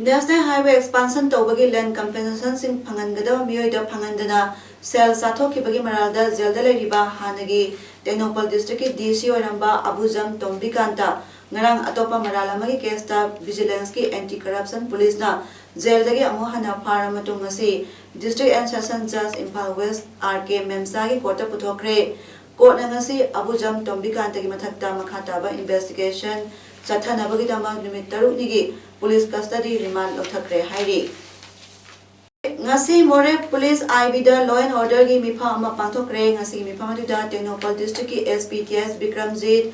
ꯅꯦꯁꯅꯦꯜ ꯍꯥꯏꯋꯦ ꯑꯦꯛꯁꯄꯥꯟꯁꯟ ꯇꯧꯕꯒꯤ ꯂꯦꯟ ꯀꯝꯄꯦꯟꯁꯦꯁꯟꯁꯤꯡ ꯐꯪꯍꯟꯒꯗꯕ ꯃꯤꯑꯣꯏꯗ ꯐꯪꯍꯟꯗꯅ ꯁꯦꯜ ꯆꯥꯊꯣꯛꯈꯤꯕꯒꯤ ꯃꯔꯥꯜꯗ ꯖꯦꯜꯗ ꯂꯩꯔꯤꯕ ꯍꯥꯟꯅꯒꯤ ꯇꯦꯡꯅꯧꯄꯜ ꯗꯤꯁꯇ꯭ꯔꯤꯛꯀꯤ ꯗꯤ ꯁꯤ ꯑꯣꯏꯔꯝꯕ ꯑꯕꯨꯖꯝ ꯇꯣꯝꯕꯤꯀꯥꯟꯇ ꯉꯔꯥꯡ ꯑꯇꯣꯞꯄ ꯃꯔꯥꯜ ꯑꯃꯒꯤ ꯀꯦꯁꯇ ꯚꯤꯖꯤꯂꯦꯟꯁꯀꯤ ꯑꯦꯟꯇꯤ ꯀꯔꯞꯁꯟ ꯄꯨꯂꯤꯁꯅ ꯖꯦꯜꯗꯒꯤ ꯑꯃꯨꯛ ꯍꯟꯅ ꯐꯥꯔꯕ ꯃꯇꯨꯡ ꯉꯁꯤ ꯗꯤꯁꯇ꯭ꯔꯤꯛ ꯑꯦꯟ ꯁꯦꯁꯟ ꯖꯖ ꯏꯝꯐꯥꯜ ꯋꯦꯁ ꯑꯥꯔ ꯀꯦ ꯃꯦꯝꯁꯥꯒꯤ ꯀꯣꯔꯠꯇ ꯄꯨꯊꯣꯛꯈ꯭ꯔꯦ꯫ ꯀꯣꯔꯠꯅ ꯉꯁꯤ ꯑꯕꯨꯖꯝ ꯇꯣꯝꯕꯤꯀꯥꯟꯇꯒꯤ ꯃꯊꯛꯇ ꯃꯈꯥ ꯇꯥꯕ ꯏꯟꯚꯦꯁꯇꯤꯒꯦꯁꯟ ꯆꯠꯊꯅꯕꯒꯤꯗꯃꯛ ꯅꯨꯃꯤꯠ ꯇꯔꯨꯛꯅꯤꯒꯤ ꯄꯨꯂꯤꯁ ꯀꯁꯇꯗꯤ ꯔꯤꯃꯥꯟ ꯂꯧꯊꯈ꯭ꯔꯦ ꯍꯥꯏꯔꯤ꯫ ꯉꯁꯤ ꯃꯣꯔꯦ ꯄꯨꯂꯤꯁ ꯑꯥꯏ ꯕꯤꯗ law and orderꯒꯤ ꯃꯤꯐꯝ ꯑꯃ ꯄꯥꯡꯊꯣꯛꯈ꯭ꯔꯦ꯫ ꯉꯁꯤꯒꯤ ꯃꯤꯐꯝ ꯑꯗꯨꯗ Tengnoupal districtꯀꯤ S P T S Bikramjit,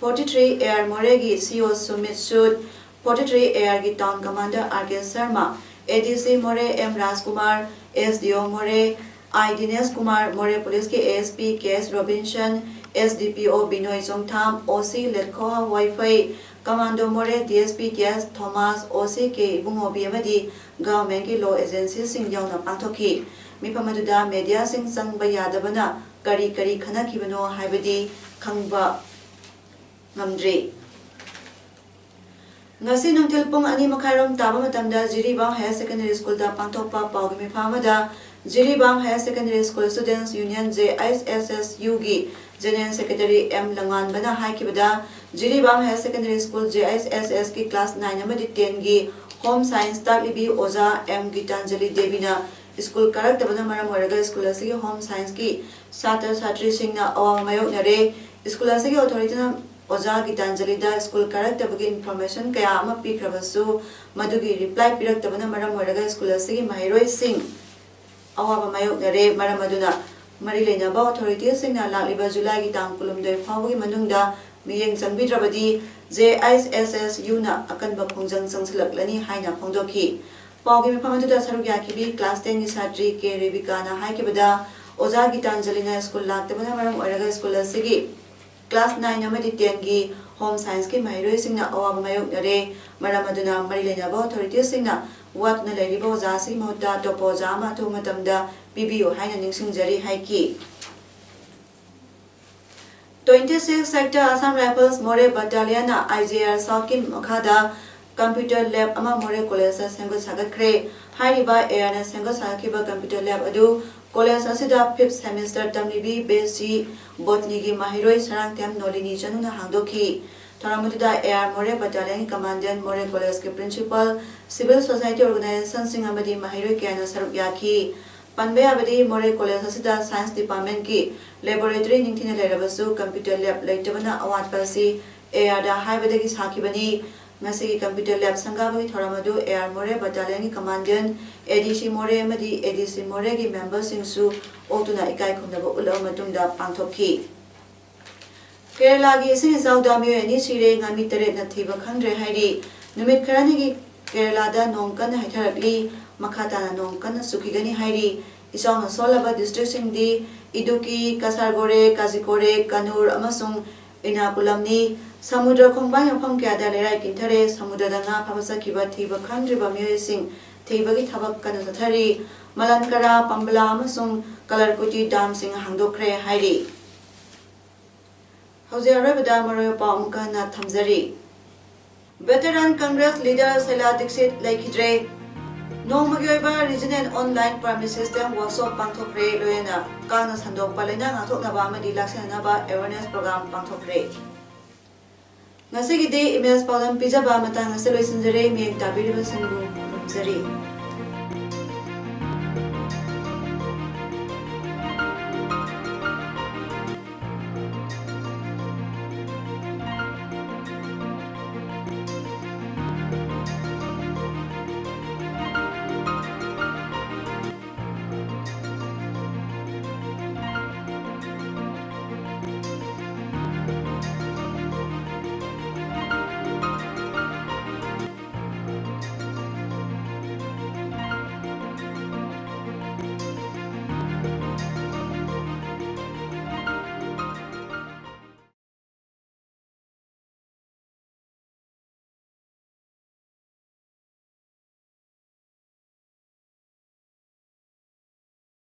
forty three AR ꯃꯣꯔꯦꯒꯤ C O Sumit suit, forty three ARꯒꯤ town commander R K Sharma, A D C ꯃꯣꯔꯦ M ꯔꯥꯖꯀꯨꯃꯥꯔ, S D O ꯃꯣꯔꯦ I ꯗꯤꯅꯦꯁ ꯀꯨꯃꯥꯔ, ꯃꯣꯔꯦ ꯄꯨꯂꯤꯁꯀꯤ A S P K S Robinson, S D P O Binoy Chongtham, O C Letkhoha Vaiphei, commando Moreh D S P T S Thomas, O C K Ibungobi ꯑꯃꯗꯤ governmentꯀꯤ law agencyꯁꯤꯡ ꯌꯥꯎꯅ ꯄꯥꯡꯊꯣꯛꯈꯤ꯫ ꯃꯤꯐꯝ ꯑꯗꯨꯗ mediaꯁꯤꯡ ꯆꯪꯕ ꯌꯥꯗꯕꯅ ꯀꯔꯤ ꯀꯔꯤ ꯈꯟꯅꯈꯤꯕꯅꯣ ꯍꯥꯏꯕꯗꯤ ꯈꯪꯕ ꯉꯝꯗ꯭ꯔꯤ꯫ ꯉꯁꯤ ꯅꯨꯡꯊꯤꯜ ꯄꯨꯡ ꯑꯅꯤ ꯃꯈꯥꯏꯔꯣꯝ ꯇꯥꯕ ꯃꯇꯝꯗ ꯖꯤꯔꯤꯕꯥꯝ Higher Secondary Schoolꯗ ꯄꯥꯡꯊꯣꯛꯄ ꯄꯥꯎꯒꯤ ꯃꯤꯐꯝ ꯑꯃꯗ Jiribam Higher Secondary School Students Union, J S S S Uꯒꯤ General Secretary M ꯂꯉꯥꯟꯕꯅ ꯍꯥꯏꯈꯤꯕꯗ, Jiribam Higher Secondary School, J S S S ꯀꯤ class nine ꯑꯃꯗꯤ tenꯒꯤ home science ꯇꯥꯛꯂꯤꯕꯤ ꯑꯣꯖꯥ M ꯒꯤꯇꯥꯟꯖꯂꯤ ꯗꯦꯕꯤꯅ ꯁ꯭ꯀꯨꯜ ꯀꯥꯔꯛꯇꯕꯅ ꯃꯔꯝ ꯑꯣꯏꯔꯒ ꯁ꯭ꯀꯨꯜ ꯑꯁꯤꯒꯤ home scienceꯀꯤ ꯁꯥꯇ꯭ꯔ ꯁꯥꯇ꯭ꯔꯤꯁꯤꯡꯅ ꯑꯋꯥꯕ ꯃꯥꯌꯣꯛꯅꯔꯦ꯫ ꯁ꯭ꯀꯨꯜ ꯑꯁꯤꯒꯤ authorityꯅ ꯑꯣꯖꯥ ꯒꯤꯇꯥꯟꯖꯂꯤꯗ ꯁ꯭ꯀꯨꯜ ꯀꯥꯔꯛꯇꯕꯒꯤ information ꯀꯌꯥ ꯑꯃ ꯄꯤꯈ꯭ꯔꯕꯁꯨ, ꯃꯗꯨꯒꯤ reply ꯄꯤꯔꯛꯇꯕꯅ ꯃꯔꯝ ꯑꯣꯏꯔꯒ ꯁ꯭ꯀꯨꯜ ꯑꯁꯤꯒꯤ ꯃꯍꯩꯔꯣꯏꯁꯤꯡ ꯑꯋꯥꯕ ꯃꯥꯌꯣꯛꯅꯔꯦ꯫ ꯃꯔꯝ ꯑꯗꯨꯅ ꯃꯔꯤ ꯂꯩꯅꯕ authorityꯁꯤꯡꯅ ꯂꯥꯛꯂꯤꯕ ꯖꯨꯂꯥꯏꯒꯤ ꯇꯥꯡ ꯀꯨꯟꯍꯨꯝꯗꯣꯏ ꯐꯥꯎꯕꯒꯤ ꯃꯅꯨꯡꯗ ꯃꯤꯠꯌꯦꯡ ꯆꯪꯕꯤꯗ꯭ꯔꯕꯗꯤ J S S S Uꯅ ꯑꯀꯟꯕ ꯈꯣꯡꯖꯪ ꯆꯪꯁꯤꯜꯂꯛꯂꯅꯤ ꯍꯥꯏꯅ ꯐꯣꯡꯗꯣꯛꯈꯤ꯫ ꯄꯥꯎꯒꯤ ꯃꯤꯐꯝ ꯑꯗꯨꯗ ꯁꯔꯨꯛ ꯌꯥꯈꯤꯕꯤ class tenꯒꯤ ꯁꯥꯇ꯭ꯔꯤ K ꯔꯦꯕꯤꯀꯥꯅ ꯍꯥꯏꯈꯤꯕꯗ, ꯑꯣꯖꯥ ꯒꯤꯇꯥꯟꯖꯂꯤꯅ ꯁ꯭ꯀꯨꯜ ꯂꯥꯛꯇꯕꯅ ꯃꯔꯝ ꯑꯣꯏꯔꯒ ꯁ꯭ꯀꯨꯜ ꯑꯁꯤꯒꯤ class nine ꯑꯃꯗꯤ tenꯒꯤ home scienceꯀꯤ ꯃꯍꯩꯔꯣꯏꯁꯤꯡꯅ ꯑꯋꯥꯕ ꯃꯥꯌꯣꯛꯅꯔꯦ꯫ ꯃꯔꯝ ꯑꯗꯨꯅ ꯃꯔꯤ ꯂꯩꯅꯕ authorityꯁꯤꯡꯅ ꯋꯥꯠꯇꯨꯅ ꯂꯩꯔꯤꯕ ꯑꯣꯖꯥ ꯑꯁꯤꯒꯤ ꯃꯍꯨꯠꯇ ꯑꯇꯣꯞꯄ ꯑꯣꯖꯥ ꯑꯃ ꯑꯊꯨꯕ ꯃꯇꯝꯗ ꯄꯤꯕꯤꯌꯨ ꯍꯥꯏꯅ ꯅꯤꯡꯁꯤꯡꯖꯔꯤ ꯍꯥꯏꯈꯤ꯫ Twenty six Sector Assam Rifles Moreh Battalionꯅ I G R Southꯀꯤ ꯃꯈꯥꯗ computer lab ꯑꯃ ꯃꯣꯔꯦ ꯀꯣꯂꯦꯖꯇ ꯁꯦꯝꯒꯠ ꯁꯥꯒꯠꯈ꯭ꯔꯦ꯫ ꯍꯥꯏꯔꯤꯕ ARꯅ ꯁꯦꯝꯒꯠ ꯁꯥꯒꯠꯈꯤꯕ computer lab ꯑꯗꯨ ꯀꯣꯂꯦꯖ ꯑꯁꯤꯗ fifth semester ꯇꯝꯂꯤꯕꯤ B S C Botanyꯒꯤ ꯃꯍꯩꯔꯣꯏ ꯁꯔꯥꯡꯊꯦꯝ ꯅꯣꯂꯤꯅꯤ ꯆꯅꯨꯅ ꯍꯥꯡꯗꯣꯛꯈꯤ꯫ ꯊꯧꯔꯝ ꯑꯗꯨꯗ AR Moreh Battalionꯒꯤ Commandant, Moreh Collegeꯀꯤ Principal, civil society organizationꯁꯤꯡ ꯑꯃꯗꯤ ꯃꯍꯩꯔꯣꯏ ꯀꯌꯥꯅ ꯁꯔꯨꯛ ꯌꯥꯈꯤ꯫ ꯄꯟꯕ ꯌꯥꯕꯗꯤ, ꯃꯣꯔꯦ ꯀꯣꯂꯦꯖ ꯑꯁꯤꯗ Science Departmentꯀꯤ laboratory ꯅꯤꯡꯊꯤꯅ ꯂꯩꯔꯕꯁꯨ, computer lab ꯂꯩꯇꯕꯅ ꯑꯋꯥꯠꯄ ꯑꯁꯤ ARꯗ ꯍꯥꯏꯕꯗꯒꯤ ꯁꯥꯈꯤꯕꯅꯤ꯫ ꯉꯁꯤꯒꯤ computer lab ꯁꯪꯒꯥꯕꯒꯤ ꯊꯧꯔꯝ ꯑꯗꯨ AR Moreh battalionꯒꯤ commandant, ADC Moreh ꯑꯃꯗꯤ ADC Morehꯒꯤ memberꯁꯤꯡꯁꯨ ꯑꯣꯛꯇꯨꯅ ꯏꯀꯥꯏ ꯈꯨꯝꯅꯕ ꯎꯠꯂꯕ ꯃꯇꯨꯡꯗ ꯄꯥꯡꯊꯣꯛꯈꯤ꯫ ꯀꯦꯔꯂꯥꯒꯤ ꯏꯁꯤꯡ ꯏꯆꯥꯎꯗ ꯃꯤꯑꯣꯏ ꯑꯅꯤ ꯁꯤꯔꯦ, ꯉꯥꯃꯤ ꯇꯔꯦꯠꯅ ꯊꯤꯕ ꯈꯪꯗ꯭ꯔꯦ ꯍꯥꯏꯔꯤ꯫ ꯅꯨꯃꯤꯠ ꯈꯔꯅꯤꯒꯤ ꯀꯦꯔꯂꯥꯗ ꯅꯣꯡ ꯀꯟꯅ ꯍꯩꯊꯔꯛꯂꯤ꯫ ꯃꯈꯥ ꯇꯥꯅ ꯅꯣꯡ ꯀꯟꯅ ꯆꯨꯈꯤꯒꯅꯤ ꯍꯥꯏꯔꯤ꯫ ꯏꯆꯥꯎꯅ ꯁꯣꯛꯂꯕ districtꯁꯤꯡꯗꯤ ꯏꯗꯨꯀꯤ, ꯀꯁꯥꯔꯒꯣꯔꯦ, ꯀꯥꯖꯤꯀꯣꯔꯦ, ꯀꯅꯨꯔ ꯑꯃꯁꯨꯡ ꯏꯔꯅꯥꯀꯨꯂꯝꯅꯤ꯫ ꯁꯃꯨꯗ꯭ꯔ ꯈꯣꯡꯕꯥꯟ ꯃꯐꯝ ꯀꯌꯥꯗ ꯂꯩꯔꯥꯏ ꯀꯤꯟꯊꯔꯦ꯫ ꯁꯃꯨꯗ꯭ꯔꯗ ꯉꯥ ꯐꯥꯕ ꯆꯠꯈꯤꯕ ꯊꯤꯕ ꯈꯪꯗ꯭ꯔꯤꯕ ꯃꯤꯑꯣꯏꯁꯤꯡ ꯊꯤꯕꯒꯤ ꯊꯕꯛ ꯀꯟꯅ ꯆꯠꯊꯔꯤ꯫ ꯃꯂꯟꯀꯔꯥ, ꯄꯝꯕꯂꯥ ꯑꯃꯁꯨꯡ ꯀꯂꯔꯀꯨꯇꯤ dam ꯁꯤꯡ ꯍꯥꯡꯗꯣꯛꯈ꯭ꯔꯦ ꯍꯥꯏꯔꯤ꯫ ꯍꯧꯖꯤꯛ ꯑꯔꯣꯏꯕꯗ ꯃꯔꯨꯑꯣꯏꯕ ꯄꯥꯎ ꯑꯃꯨꯛꯀ ꯍꯟꯅ ꯊꯝꯖꯔꯤ꯫ Veteran Congress leader ꯁꯩꯂꯥ ꯗꯤꯛꯁꯤꯠ ꯂꯩꯈꯤꯗ꯭ꯔꯦ꯫ ꯅꯣꯡꯃꯒꯤ ꯑꯣꯏꯕ regional online permit system workshop ꯄꯥꯡꯊꯣꯛꯈ꯭ꯔꯦ, ꯂꯣꯏꯅꯅ ꯀꯥꯡꯅ ꯁꯟꯗꯣꯛꯄ ꯂꯩꯅꯥ ꯉꯥꯛꯊꯣꯛꯅꯕ ꯑꯃꯗꯤ ꯂꯥꯛꯁꯤꯟꯅꯅꯕ awareness program ꯄꯥꯡꯊꯣꯛꯈ꯭ꯔꯦ꯫ ꯉꯁꯤꯒꯤꯗꯤ ꯏꯃꯦꯖ ꯄꯥꯎꯗꯝ ꯄꯤꯖꯕ ꯃꯇꯥꯡ ꯑꯁꯤꯗ ꯂꯣꯏꯁꯤꯟꯖꯔꯦ꯫ ꯃꯤꯠꯌꯦꯡ ꯇꯥꯕꯤꯔꯤꯕꯁꯤꯡꯕꯨ ꯈꯨꯔꯨꯝꯖꯔꯤ꯫